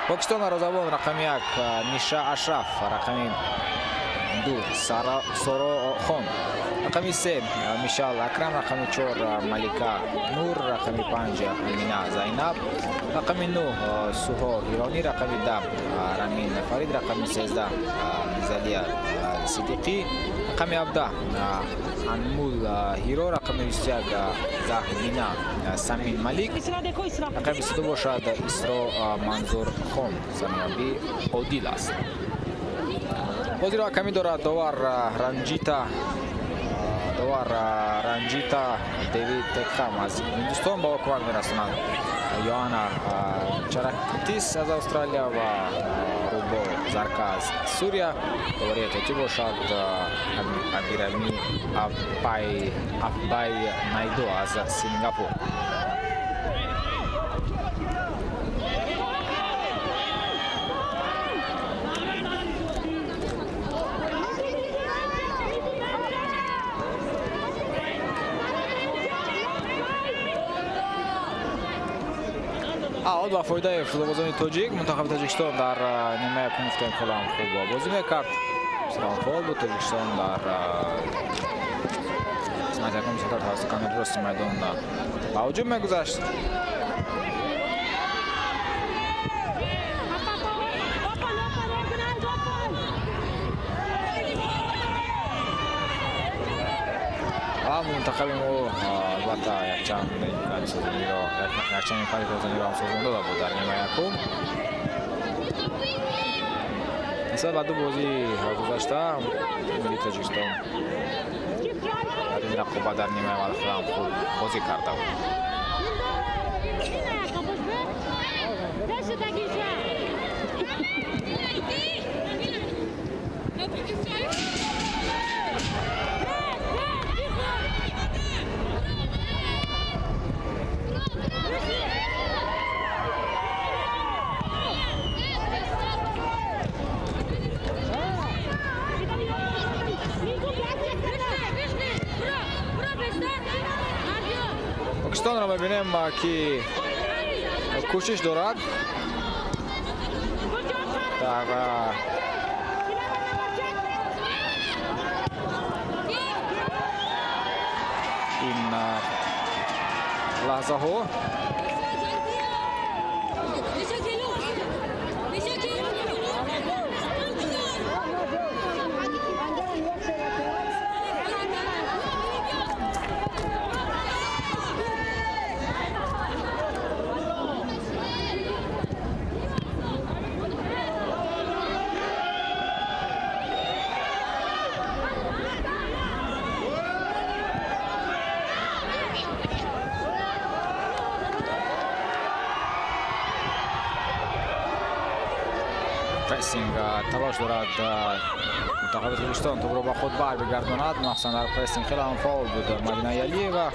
Покистон дарвозабон рақами 1 Ниша Ашраф, рақами 2 Соро Хон, рақами 3 Мишал Акрам, рақами 4 Малика Нур, рақами 5 Амина Зайнаб, рақами 9 Суҳо Ҳиронӣ, рақами 10 Рамин Фарид, рақами 13 Залия Сидиқӣ, рақами 17 Анмул Ҳиро, рақами 21 Заҳмина Самин Малик, рақами 22 бошад Исро Манзур Хон. Сармураббӣ Одил аст. Бозиро ҳакамӣ дорад довар Ранҷита Девид Текхам аз Ҳиндустон. Ба ӯ кӯмак мерасонанд Йоанна Чарактис аз Австралия ва Рубо Зарка аз Сурия. Довари эҳтиётӣ бошад Абирами Аббай Найдо аз Сингапур. Аут ба фоидаи футболбозони тоҷик. Мунтахаби Тоҷикистон дар нимаи якум гуфтем хеле ҳам хуб бозӣ мекард. Бисёр фаъол буд Тоҷикистон дар қисмати якум бисёртар тавассути канори рости майдон ба ҳуҷум мегузашт. Ва мунтахаби мо албатта якчанд имкони созаниро ҳам созмон дода буд дар нимаи якум. Нисбат ба ду бозии гузашта милли Тоҷикистон дар ин рақобат дар нимаи аввал хеле ҳам хуб бозӣ карда буд. Покистонро мебинем ки кӯшиш дорад дар ин лаҳзаҳо. Прессинг талош дорад мунтахаби Тоҷикистон тӯбро ба худ барбигардонад. Махсусан дар прессинг хеле ҳам фаъол буд Мадина Ялиева.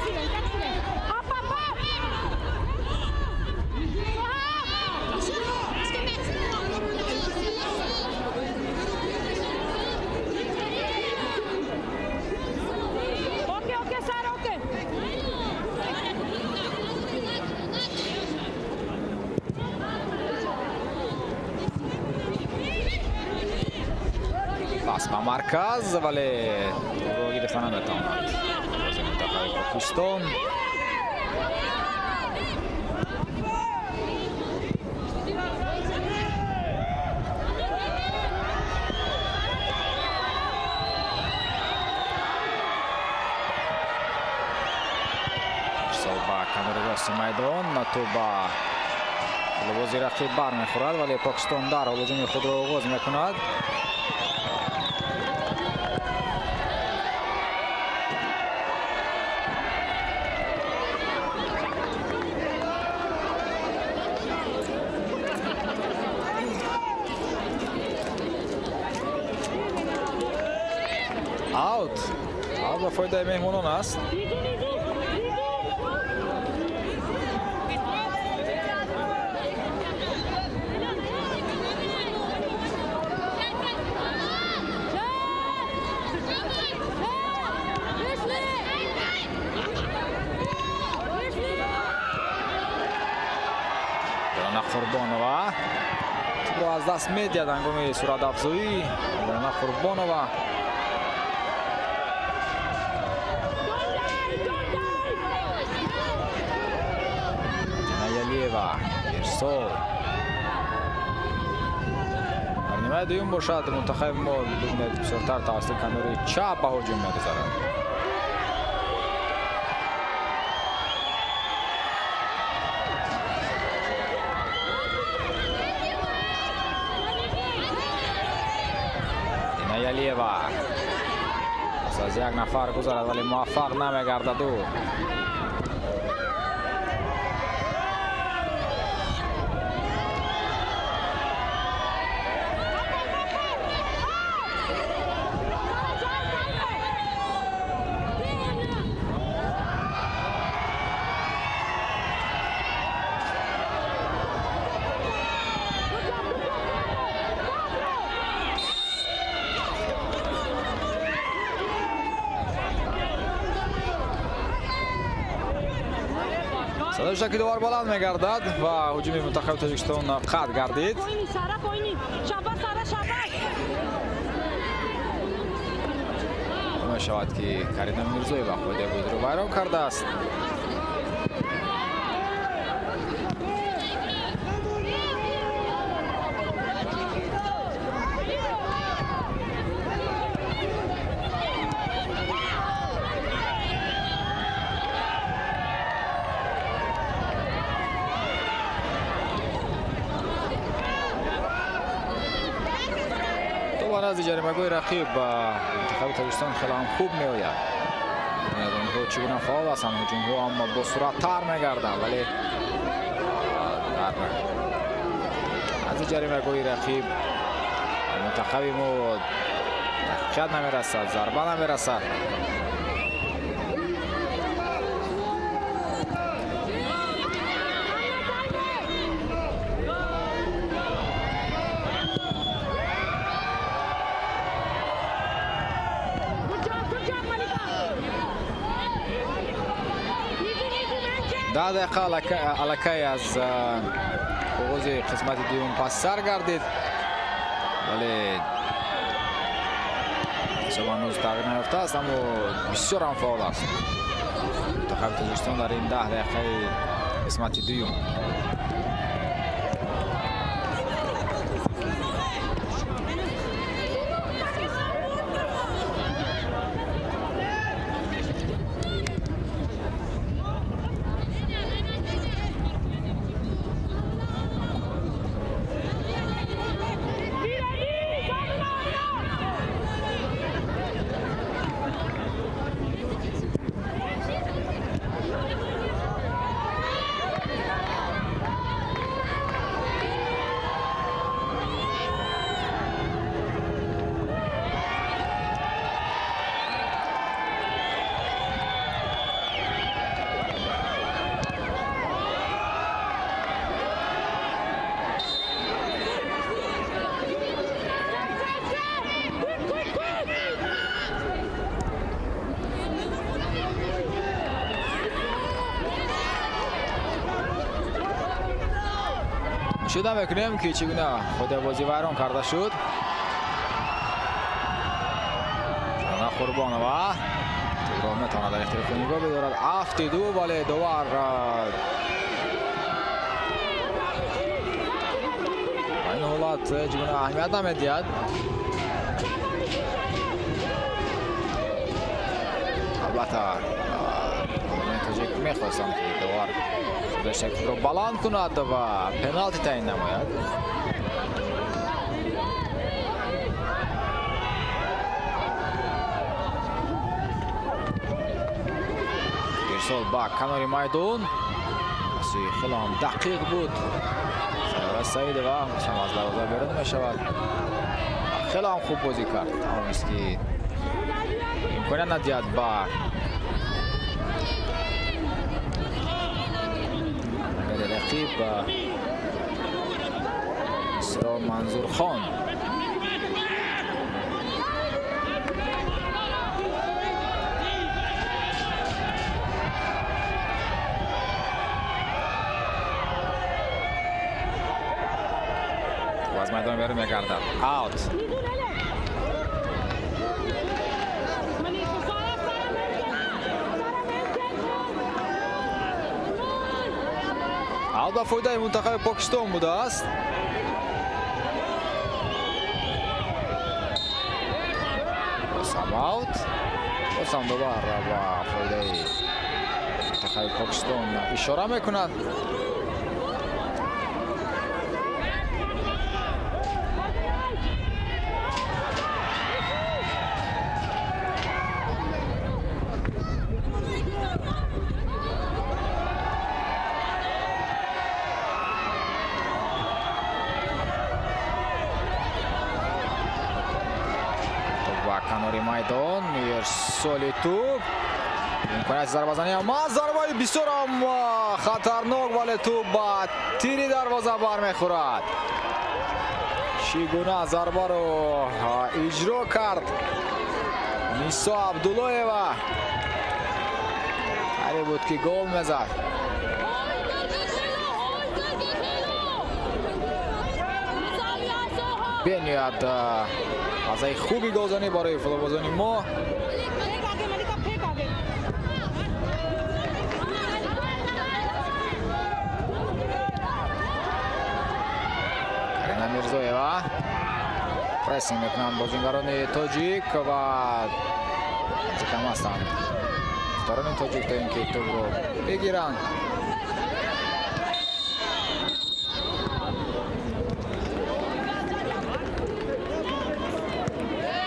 Пас ба марказ, вале тӯбро гирифта наметавонад бозии мунтахаби Покистон. Ба канори рости майдон, тӯб ба либоси рақиб бармехӯрад, вале Покистон дар ҳуҷуми худро оғоз мекунад. Аут. Аут ба фоидаи меҳмонон аст. Қурбонова тӯбро аз даст медиҳад ҳангоми суратафзоӣ. Дона Қурбонова Ялиева ирсол. Дар нимаи дуюм бошад мунтахаби мо бибинед бисёртар тавассути канори чап ба ҳуҷум мегузарад. Ялиева аз як нафар гузарад, вале муваффақ намегардад ӯ. Садои шаки довар баланд мегардад ва ҳуҷуми мунтахаби Тоҷикистон қатъ гардид. Мешавад ки Карина Мирзоева қоидаи бозиро вайрон кардааст. Назди ҷаримагоҳи рақиб ба мунтахаби Тоҷикистон хеле ҳам хуб меояд. Онҳо чӣ гуна фаъол ҳастанд, ҳуҷумҳо ҳам бо суръаттар мегарданд, вале дар назди ҷаримагоҳи рақиб мунтахаби мо ҳақиқат намерасад, зарба намерасад. Даҳ дақиқа аллакай аз оғози қисмати дуюм пас сар гардид, вале ҳисоб ҳанӯз тағйир наёфтааст, аммо бисёр ҳам фаъол аст мунтахаби Тоҷикистон дар ин 10 дақиқаи қисмати дуюм. Мушоҳида мекунем ки чӣ гуна қоидабозӣ вайрон карда шуд. Ҷона Қурбонова тӯбро метавонад дар ихтиёри худ нигоҳ бидорад. Афтиду, вале довар ба ин ҳолат ҳеҷ гуна аҳамият намедиҳад. Албатта, тоҷик Мехостанд, ки довар дастаи худро баланд кунад ва пеналти таъин намояд. Ирсол ба канори майдон, паси хеле ҳам дақиқ буд. Сайёра Саидова ҳам аз дарвоза берун мешавад. Хеле ҳам хуб бозӣ кард. Тавонист, ки имконият надиҳад ба рақиб Исро Манзурхон. Аз майдон берун мегардад. Аут. Аут ба фоидаи мунтахаби Покистон будааст. Боз ҳам аут. Боз ҳам довар ба фоидаи мунтахаби Покистон ишора мекунад. Канори майдон ирсоли тӯб, имконияти зарбазанӣ ҳам аст. Зарбаи бисёр ҳам хатарнок, вале тӯб ба тири дарвоза бармехӯрад. Чӣ гуна зарбаро иҷро кард Нисо Абдуллоева. Қариб буд, ки гол мезад. Бениҳоят лаҳзаи хуби голзанӣ барои футболбозони мо. Карина Мирзоева. Прессинг мекунанд бозингарони тоҷик ва кам ҳастанд духтарони тоҷик, то ин ки тӯбро бигиранд.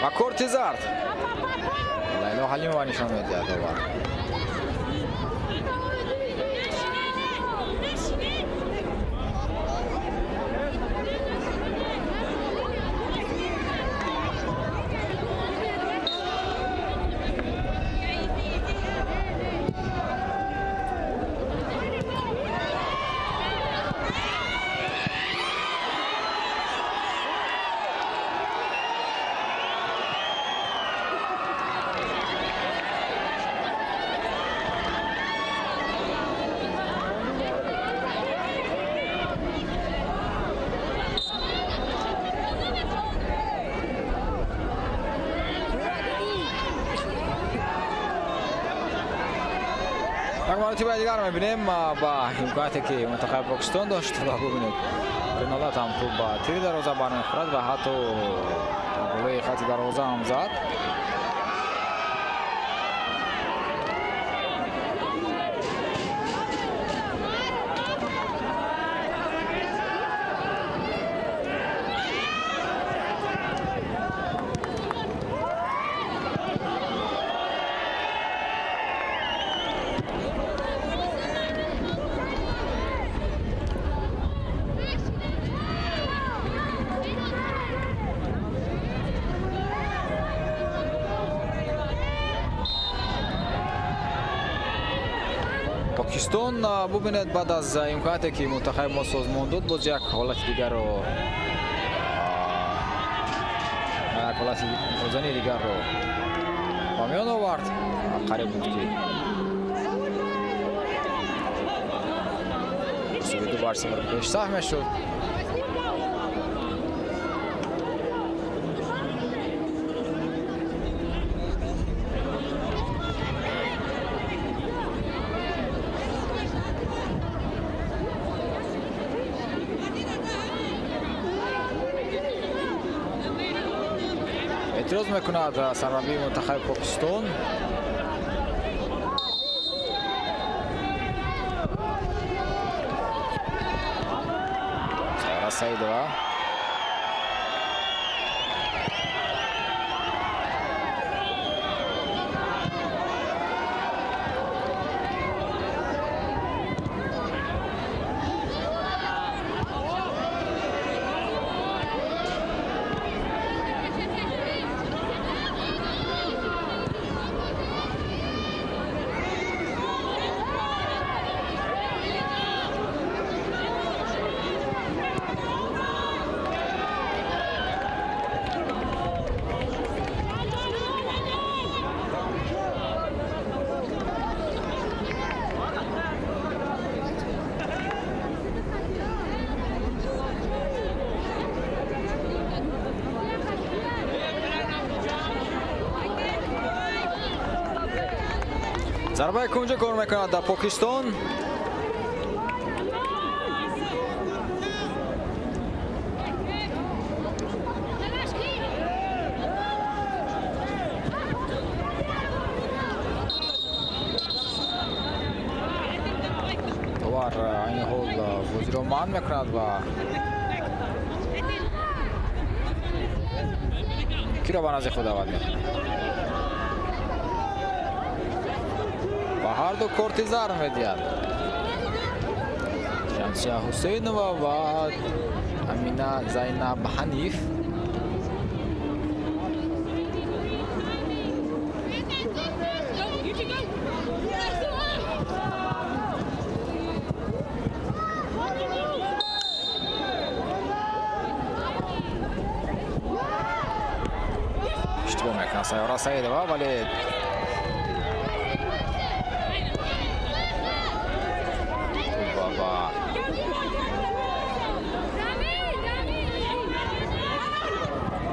Ва корти зард Лайло Ҳалимова нишон медиҳад довар. Як маротиба дигар мебинем ба имконияте, ки мунтахаби Покистон дошт, ва бубинед, Риналат ҳам тӯб ба тири дарвоза бармехӯрад ва ҳатто болои хати дарвоза ҳам зад. Покистон, бубинед, баъд аз имконияте, ки мунтахаби мо созмон дод, боз як ҳолати дигарро, як ҳолати бозани дигарро ба миён овард. Қариб буд, ки ҳисоби 2-0 пешсаф мешуд. Эътироз мекунад сармураббии мунтахаби Покистон. Саидова. Зарбаи кунҷа кор мекунад дар Покистон. Довар айни ҳол бозиро манъ мекунад ва киро ба назди худ даъват мекунад. Ва ҳар ду корти зард медиҳад. Шамсия Ҳусейнова ва Амина Зайнаб Ҳаниф. Иштибоҳ мекунад Сайёра Саидова, вале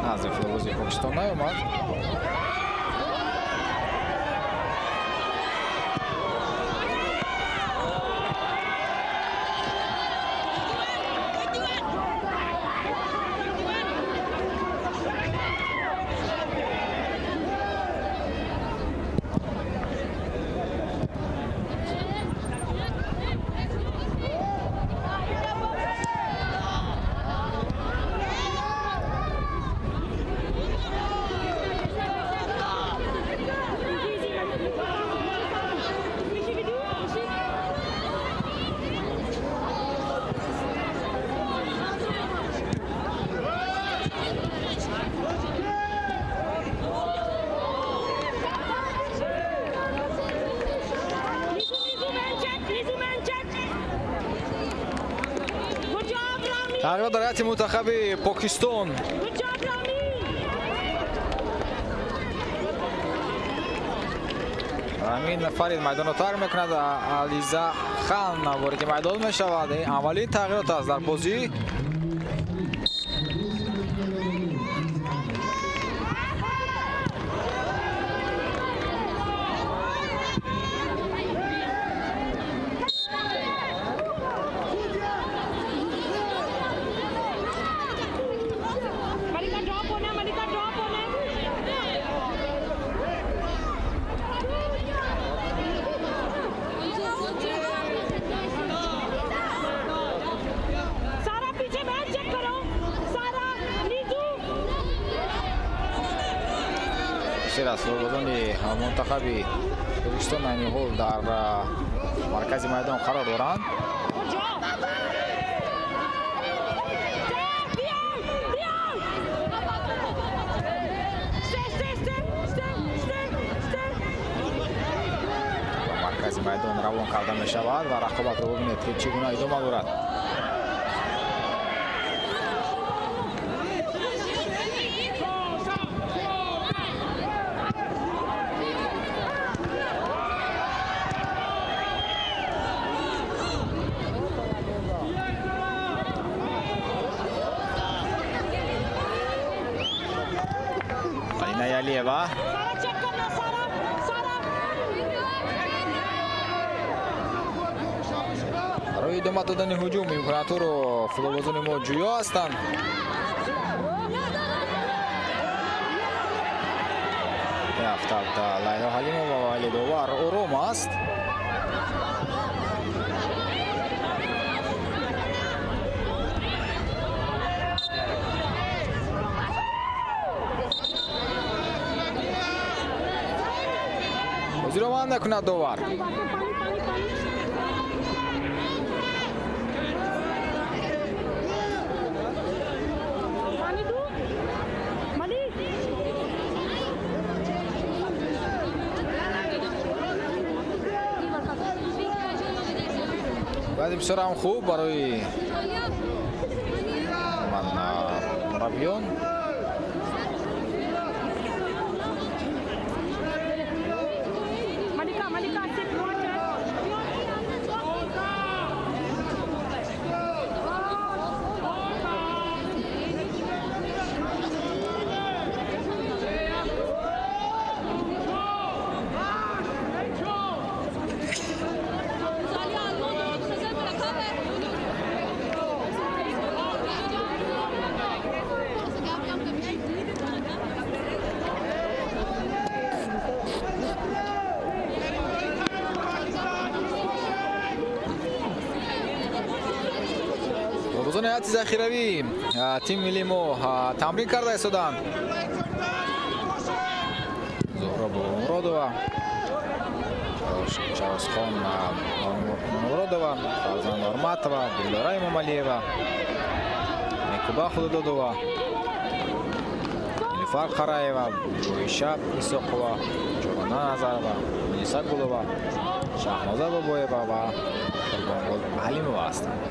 назди футболбози Покистон наёмад. Тағйирот дар ҳайати мунтахаби Покистон. Рамин Фарид майдонро тарк мекунад. Ализа Хан вориди майдон мешавад. Ин аввалин тағйирот аст дар бозӣ. Футболбозони мунтахаби Тоҷикистон айни ҳол дар маркази майдон қарор доранд. Ба маркази майдон равон карда мешавад ва рақобатро бибинед ки чӣ гуна идома дорад. Алиева. Барои идома додани ҳуҷум имкониятҳоро футболбозони мо ҷӯё ҳастанд. Меафтад Лайло Ҳалимова, вале довар ором аст. банд мекунад довар. Баъди бисёр ҳам хуб барои ман мураббиён. Ҳайати захиравӣ тими миллии мо тамрин карда истоданд. Зуҳро Бобомуродова, Чаросхон Муродова, Фарзанд Орматова, Дилора Имомалиева, Мекуба Худододова, Нилуфар Қараева, Боиша Исоқова, Ҷорона Назарова, Муниса Гулова, Шаҳноза Бобоева ва Қурбонғул Ҳалимова ҳастанд.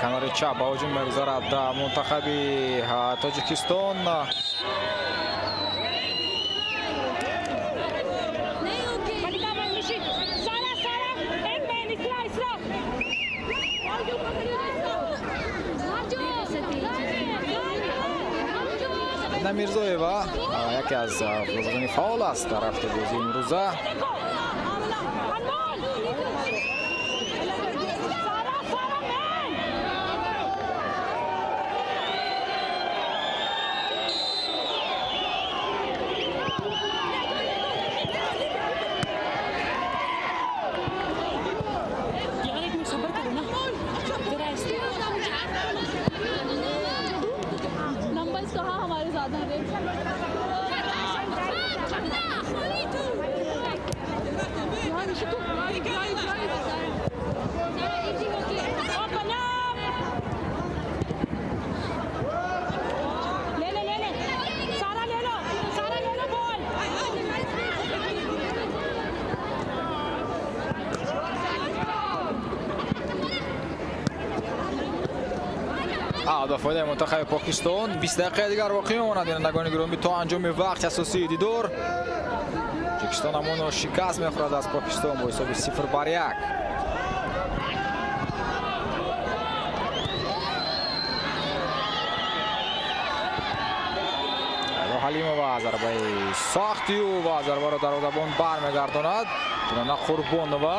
Канори чап ба ҳуҷум мегузарад мунтахаби Тоҷикистон. Мирзоева яке аз бозикунони фаъол аст дар рафти бозии имрӯза. Ба фоидаи мунтахаби Покистон 20 дақиқаи дигар боқӣ мемонад. Бинандагони гиромӣ, то анҷоми вақти асосии дидор Тоҷикистон ҳамоно шикаст мехӯрад аз Покистон бо ҳисоби 0-1. Ҳалимова зарбаи сахти ӯ ва зарбаро дарвозабон бармегардонад. Дунона Қурбонова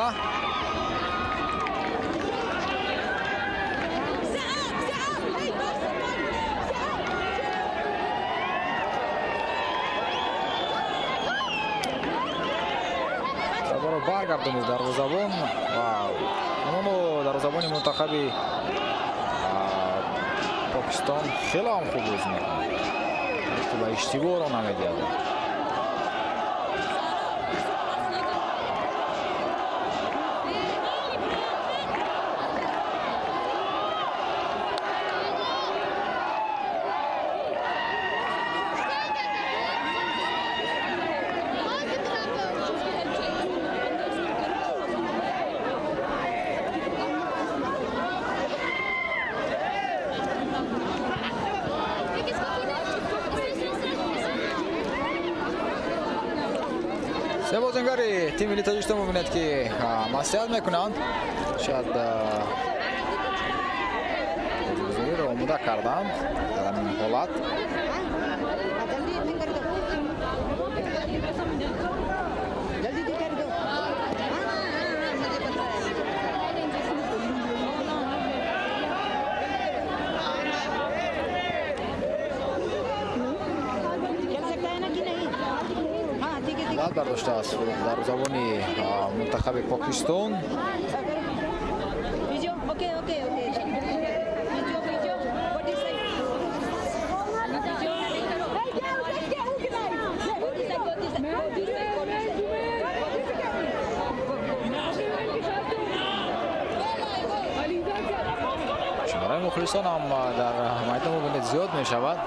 баргардонид дарвозабон ва ҳамоно дарвозабони мунтахаби Покистон хеле ҳам хуб бозӣ мекунад, ба иштибоҳро намедиҳад. Бозингари тими миллии Тоҷикистон мебинед, ки маслиҳат мекунанд, шояд бозигузориро омода карданд дар ҳамин ҳолат. Бардоштааст дар забони мунтахаби Покистон. Шумораи мухлисон ҳам дар майдон мебинед зиёд мешавад.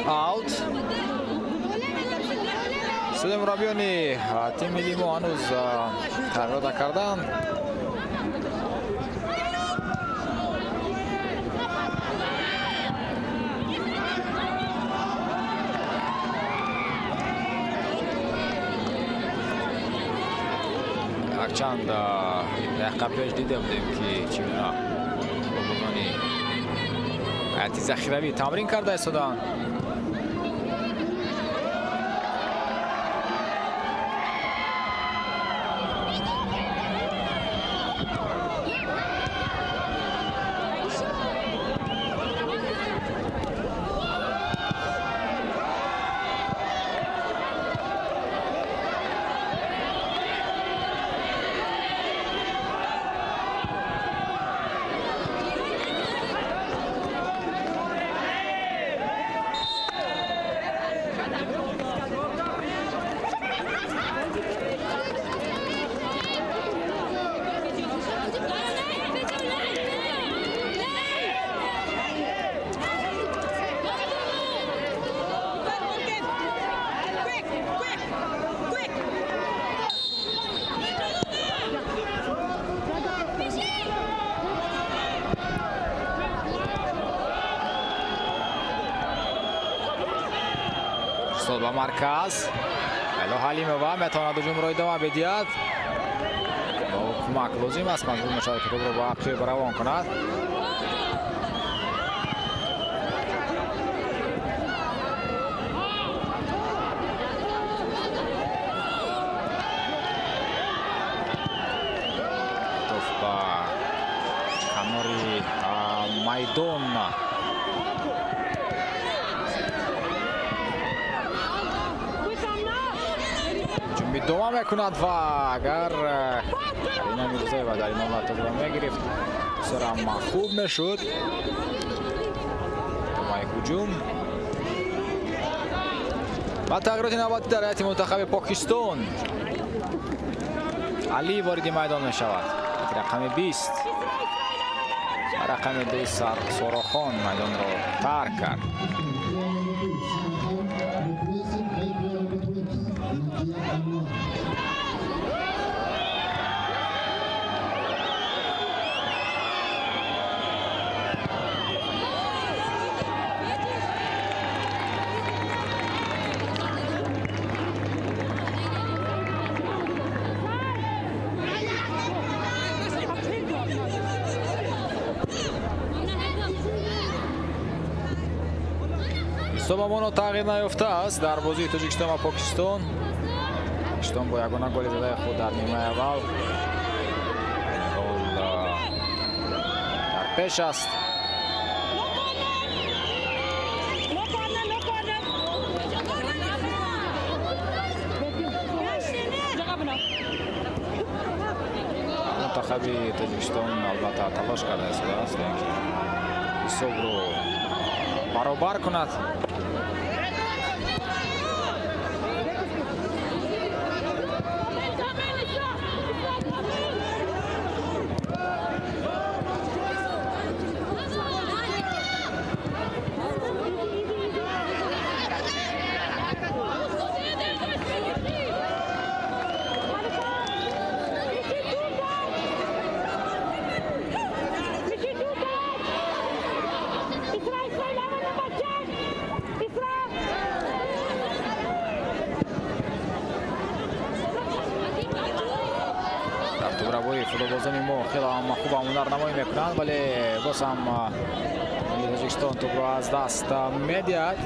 Аут. Суди мураббиёни тими миллии мо ҳанӯз тағйирот накарданд. Якчанд дақиқа пеш дида будем, ки чӣ гуна бозони ҳайати захиравӣ тамрин карда истоданд. Ба марказ Лайло Ҳалимова метавонад ҳуҷумро идома бидиҳад. Бо кӯмак лозим аст, маҷбур мешавад, ки тӯбро ба ақиб равон кунад. Тӯб ба канори майдон. Идома мекунад ва агар Карина Мирзоева дар ин ҳолат тӯбро мегирифт, бисёр ҳам хуб мешуд. Идомаи ҳуҷум ва тағйироти навбатӣ дар ҳайати мунтахаби Покистон. Алӣ вориди майдон мешавад, рақами 20 ва рақами 2 Сорохон майдонро тарк кард. Ҳисобамоно тағйир наёфтааст дар бозии Тоҷикистон ва Покистон. Покистон бо ягона голи задаи худ дар нимаи аввал гол дар пеш аст. Мунтахаби Тоҷикистон албатта талош карда истодааст, то ин ки ҳисобро баробар кунад. Футболбозони мо хеле ҳам хуб ҳунарнамоӣ мекунанд, вале боз ҳам милли Тоҷикистон тӯбро аз даст медиҳад.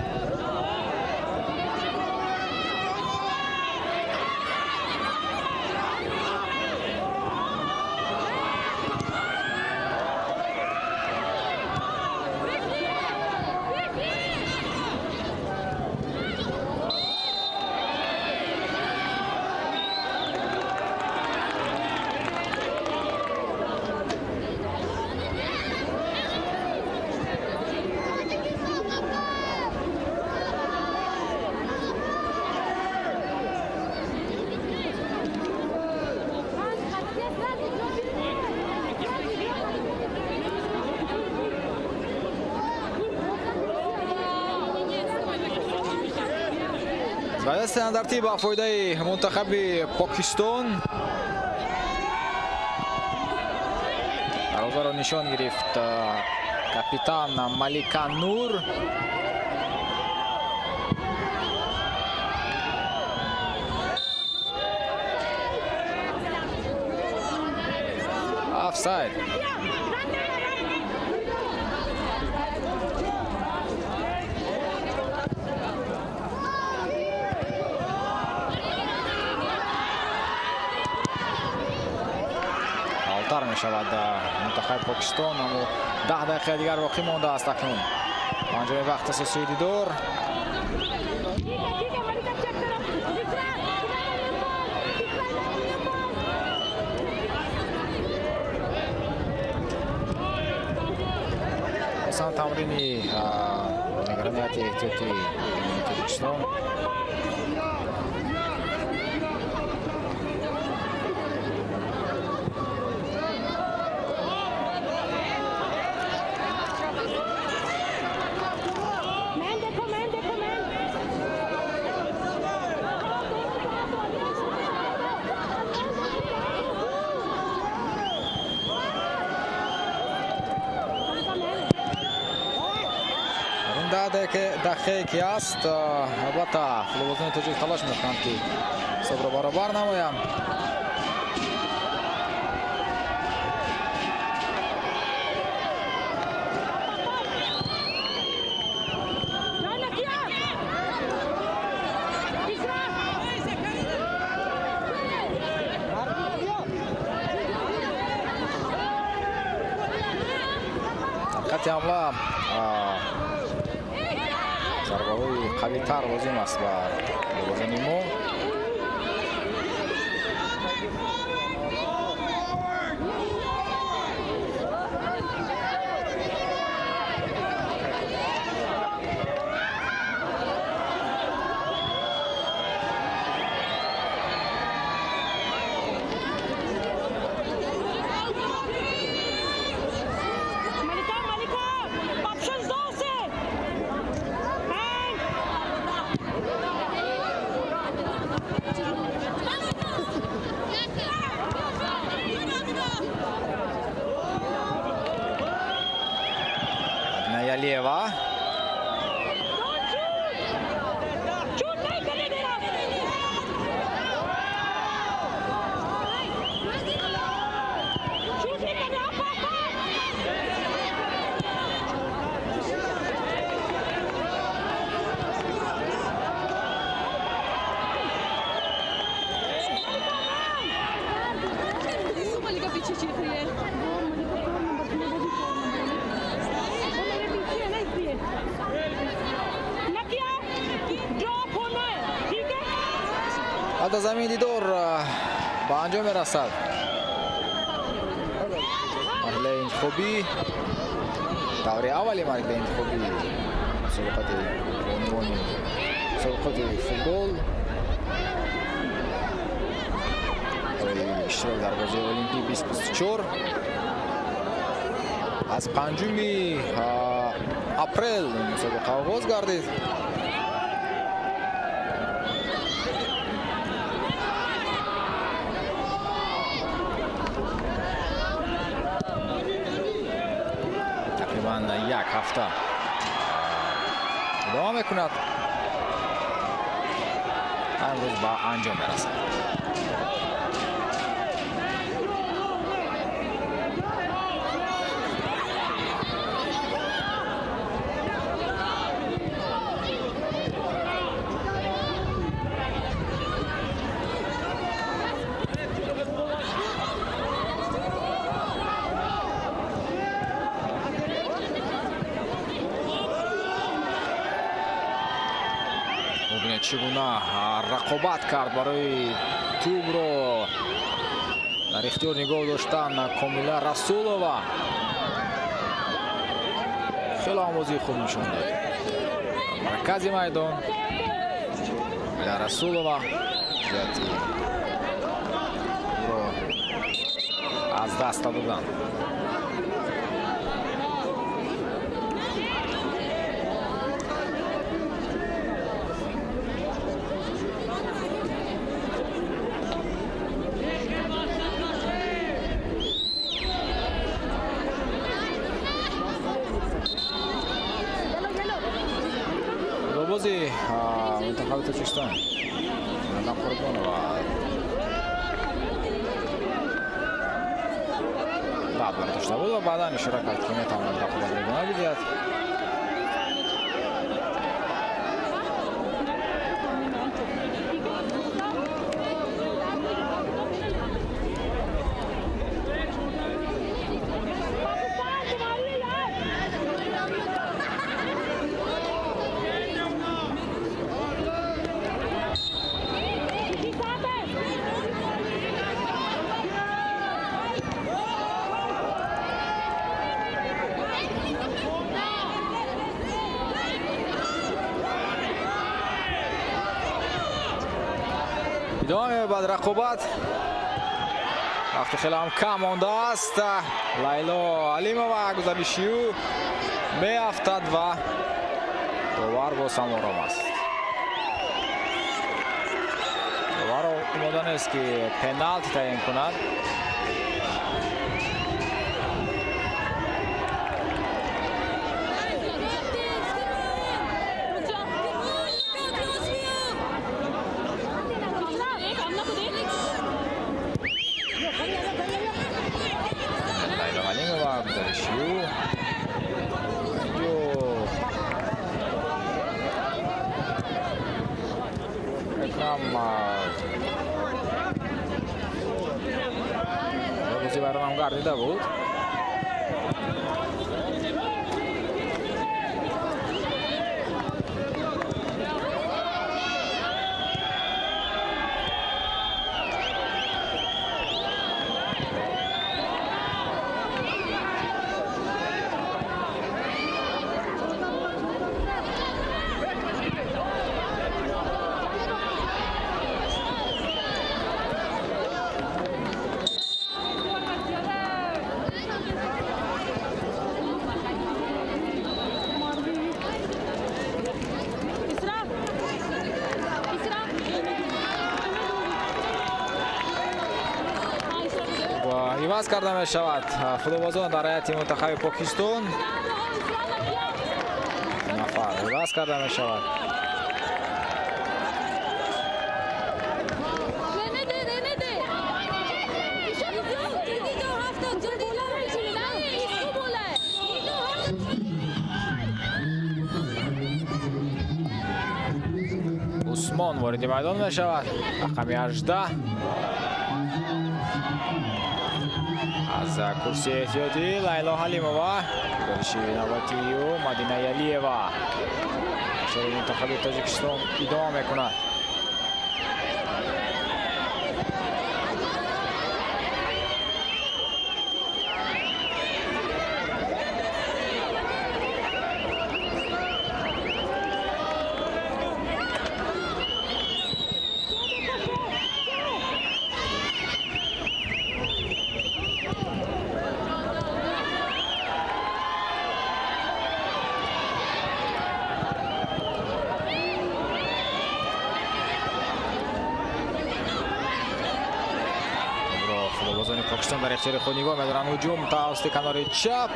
Стандартӣ ба фоидаи мунтахаби Покистон. Дарвозаро нишон гирифт капитан Малика Нур. Офсайд. Мешавад мунтахаби Покистон, аммо 10 дақиқа дигар боқӣ мондааст. Акнун анҷоми вақти асосии дидор. Боз тамрини нигаронияти эҳтиётии Тоҷикистон. Дақиқае ки аст, албатта футболбозони тоҷик талош мекунанд, ки ҳисобро баробар намоянд. Хати ҳамла зарбаҳои қавитар лозим аст ба футболбозони мо. Лева. Баъд аз ҳамин дидор ба анҷом мерасад. интихобӣ, даври аввали марҳилаи интихобӣ мусобиқати бонувони мусобиқоти футбол барои иштирок дар бозии Олимпӣ 2024 аз 5 апрел мусобиқа оғоз гардид. Тақрибан як ҳафта идома мекунад, имрӯз ба анҷом мерасад. Чӣ гуна рақобат кард барои тӯбро дар ихтиёр нигоҳ доштан Комила Расулова. Хеле ҳам бозии хуб нишон дод. Маркази майдон Комила Расулова ҷиҳати ро аз даст доданд. Бози мунтахаби Тоҷикистон Мадам Қурбонова дад бардошта буд ва баъдан ишора кард, ки метавонад рақобатро идома бидиҳад. Идома меёбад рақобат. Вақти хеле ҳам кам мондааст. Лайло Алимова гузариши ӯ меафтад ва довар боз ҳам ором аст. Довар омода нест, ки пеналти таъин кунад. Гузариши ӯ инҷо мекунам бозӣ вайронам гардида буд. Иваз карда мешавад футболбозон дар ҳайати мунтахаби Покистон. Нафар иваз карда мешавад. Усмон вориди майдон мешавад. Рақами 18 аз курсии эҳтиётӣ Лайло Ҳалимова, гузариши навбатии ӯ Мадина Ялиева. Шари мунтахаби Тоҷикистон идома мекунад. Тоҷикистон дар ихтиёри худ нигоҳ медоранд. Ҳуҷум тавассути канори чап.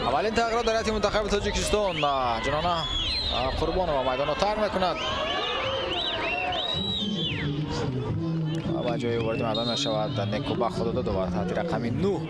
Аввалин тағйирот дар ҳайати мунтахаби Тоҷикистон. Ҷонона Қурбонова майдонро тарк мекунад ва ба ҷои вориди майдон мешавад Некӯбах Худододова таҳти рақами 9.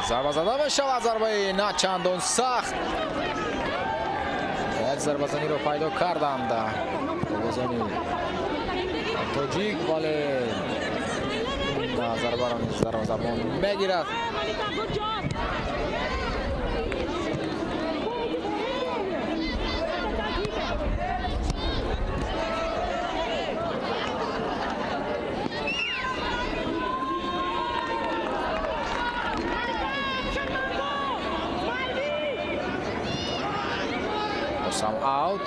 Зарба зада мешавад, зарбаи на чандон сахт. Як зарбазаниро пайдо карданд бозони тоҷик, вале зарбаро низ дарвозабон мегирад. Some out.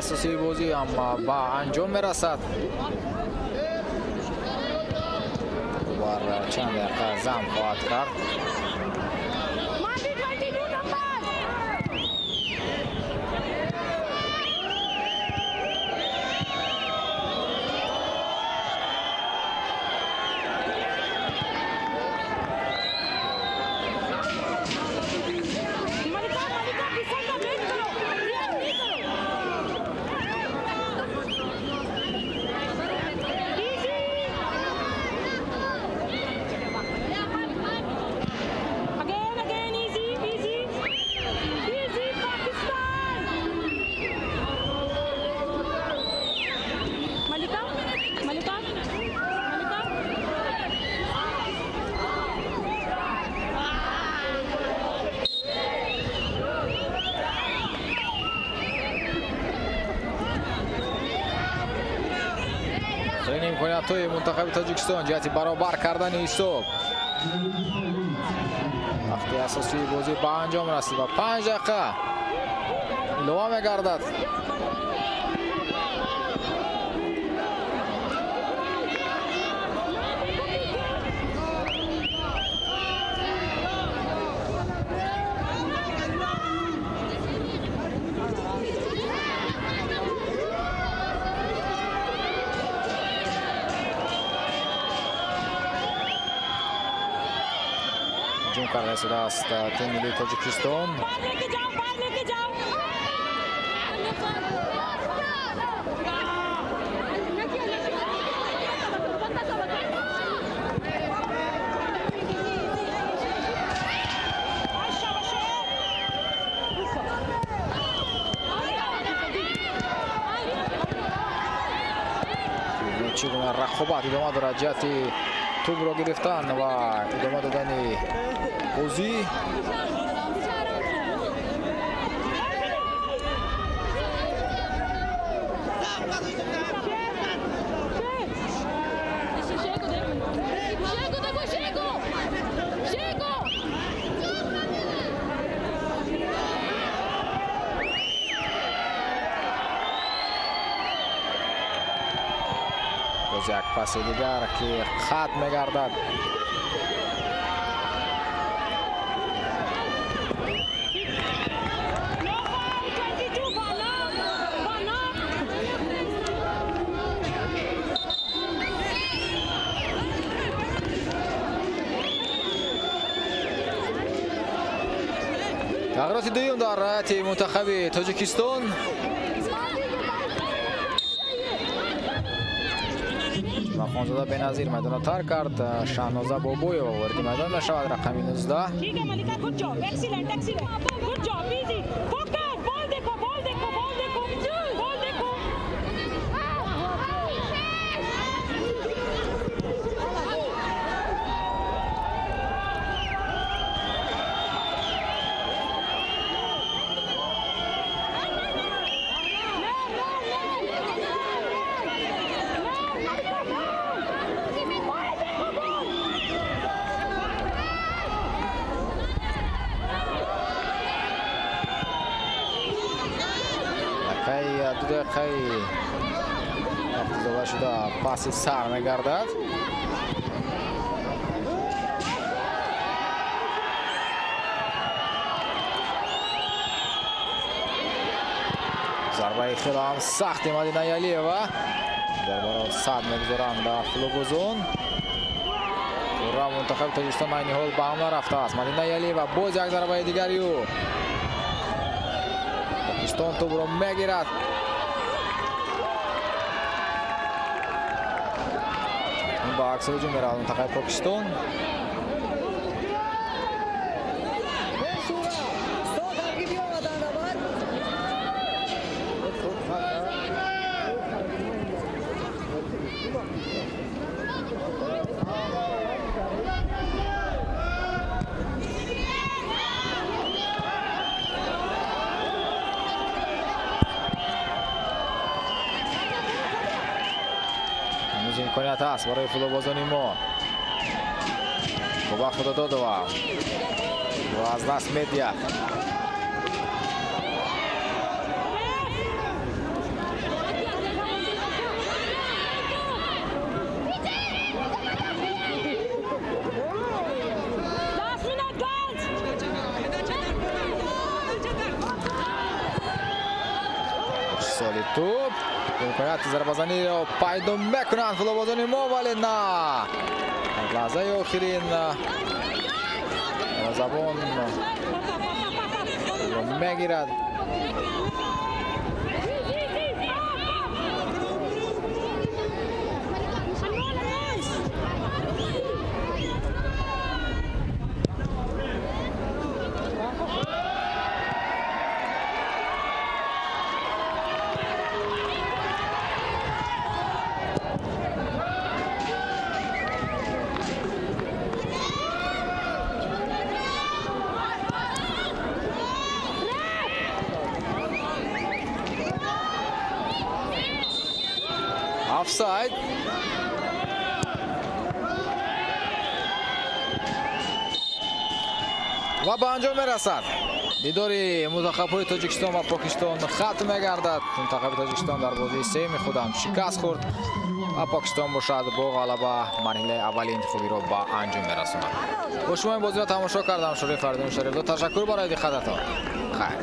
Асосии бозӣ ҳам ба анҷом мерасад. Бар чанд дақиқа зам хоҳад кард. Имкониятҳои мунтахаби Тоҷикистон ҷиҳати баробар кардани ҳисоб. Вақти асосии бозӣ ба анҷом расид ва 5 дақиқа илова мегардад. Карда шудааст тими миллии Тоҷикистон. Чӣ гуна рақобат идома дорад ҷиҳати тӯбро гирифтан ва идома додани бозӣ. Боз як паси дигар ки хат мегардад. Тағйироти дуюм дар ҳайати мунтахаби Тоҷикистон. Махонзода Беназир майдонро тарк кард. Шаҳноза Бобоева вориди майдон мешавад, рақами 19. Ду дақиқаи вақти дода шуда паси сар мегардад. Зарбаи хеле ҳам сахти Мадина Ялиева. Зарбаро сад мегузоранд флугузон. Пурра мунтахаби Тоҷикистон айни ҳол ба ҳамла рафтааст. Мадина Ялиева боз як зарбаи дигари ӯ. Покистон тӯбро мегирад. Ба акси ҳуҷум меравад мунтахаби Покистон. Имконият ҳаст барои футболбозони мо. Куба Худододова аз даст медиҳад. Соли тӯб имконияти зарбазаниро пайдо мекунанд футболбозони мо, вале на. Дар лаҳзаи охирин забон мегирад. Офсайд. Ва ба анҷом мерасад. Дидори мунтахабҳои Тоҷикистон ва Покистон хатм мегардад. Мунтахаби Тоҷикистон дар бозии сеюми худ ҳам шикаст хӯрд ва Покистон бошад бо ғалаба марҳилаи аввали интихобиро ба анҷом мерасонад. Бо шумо ин бозиро тамошо кардам. Шӯрои Фаридун Шарифзод. Ташаккур барои диққататон. Хайр.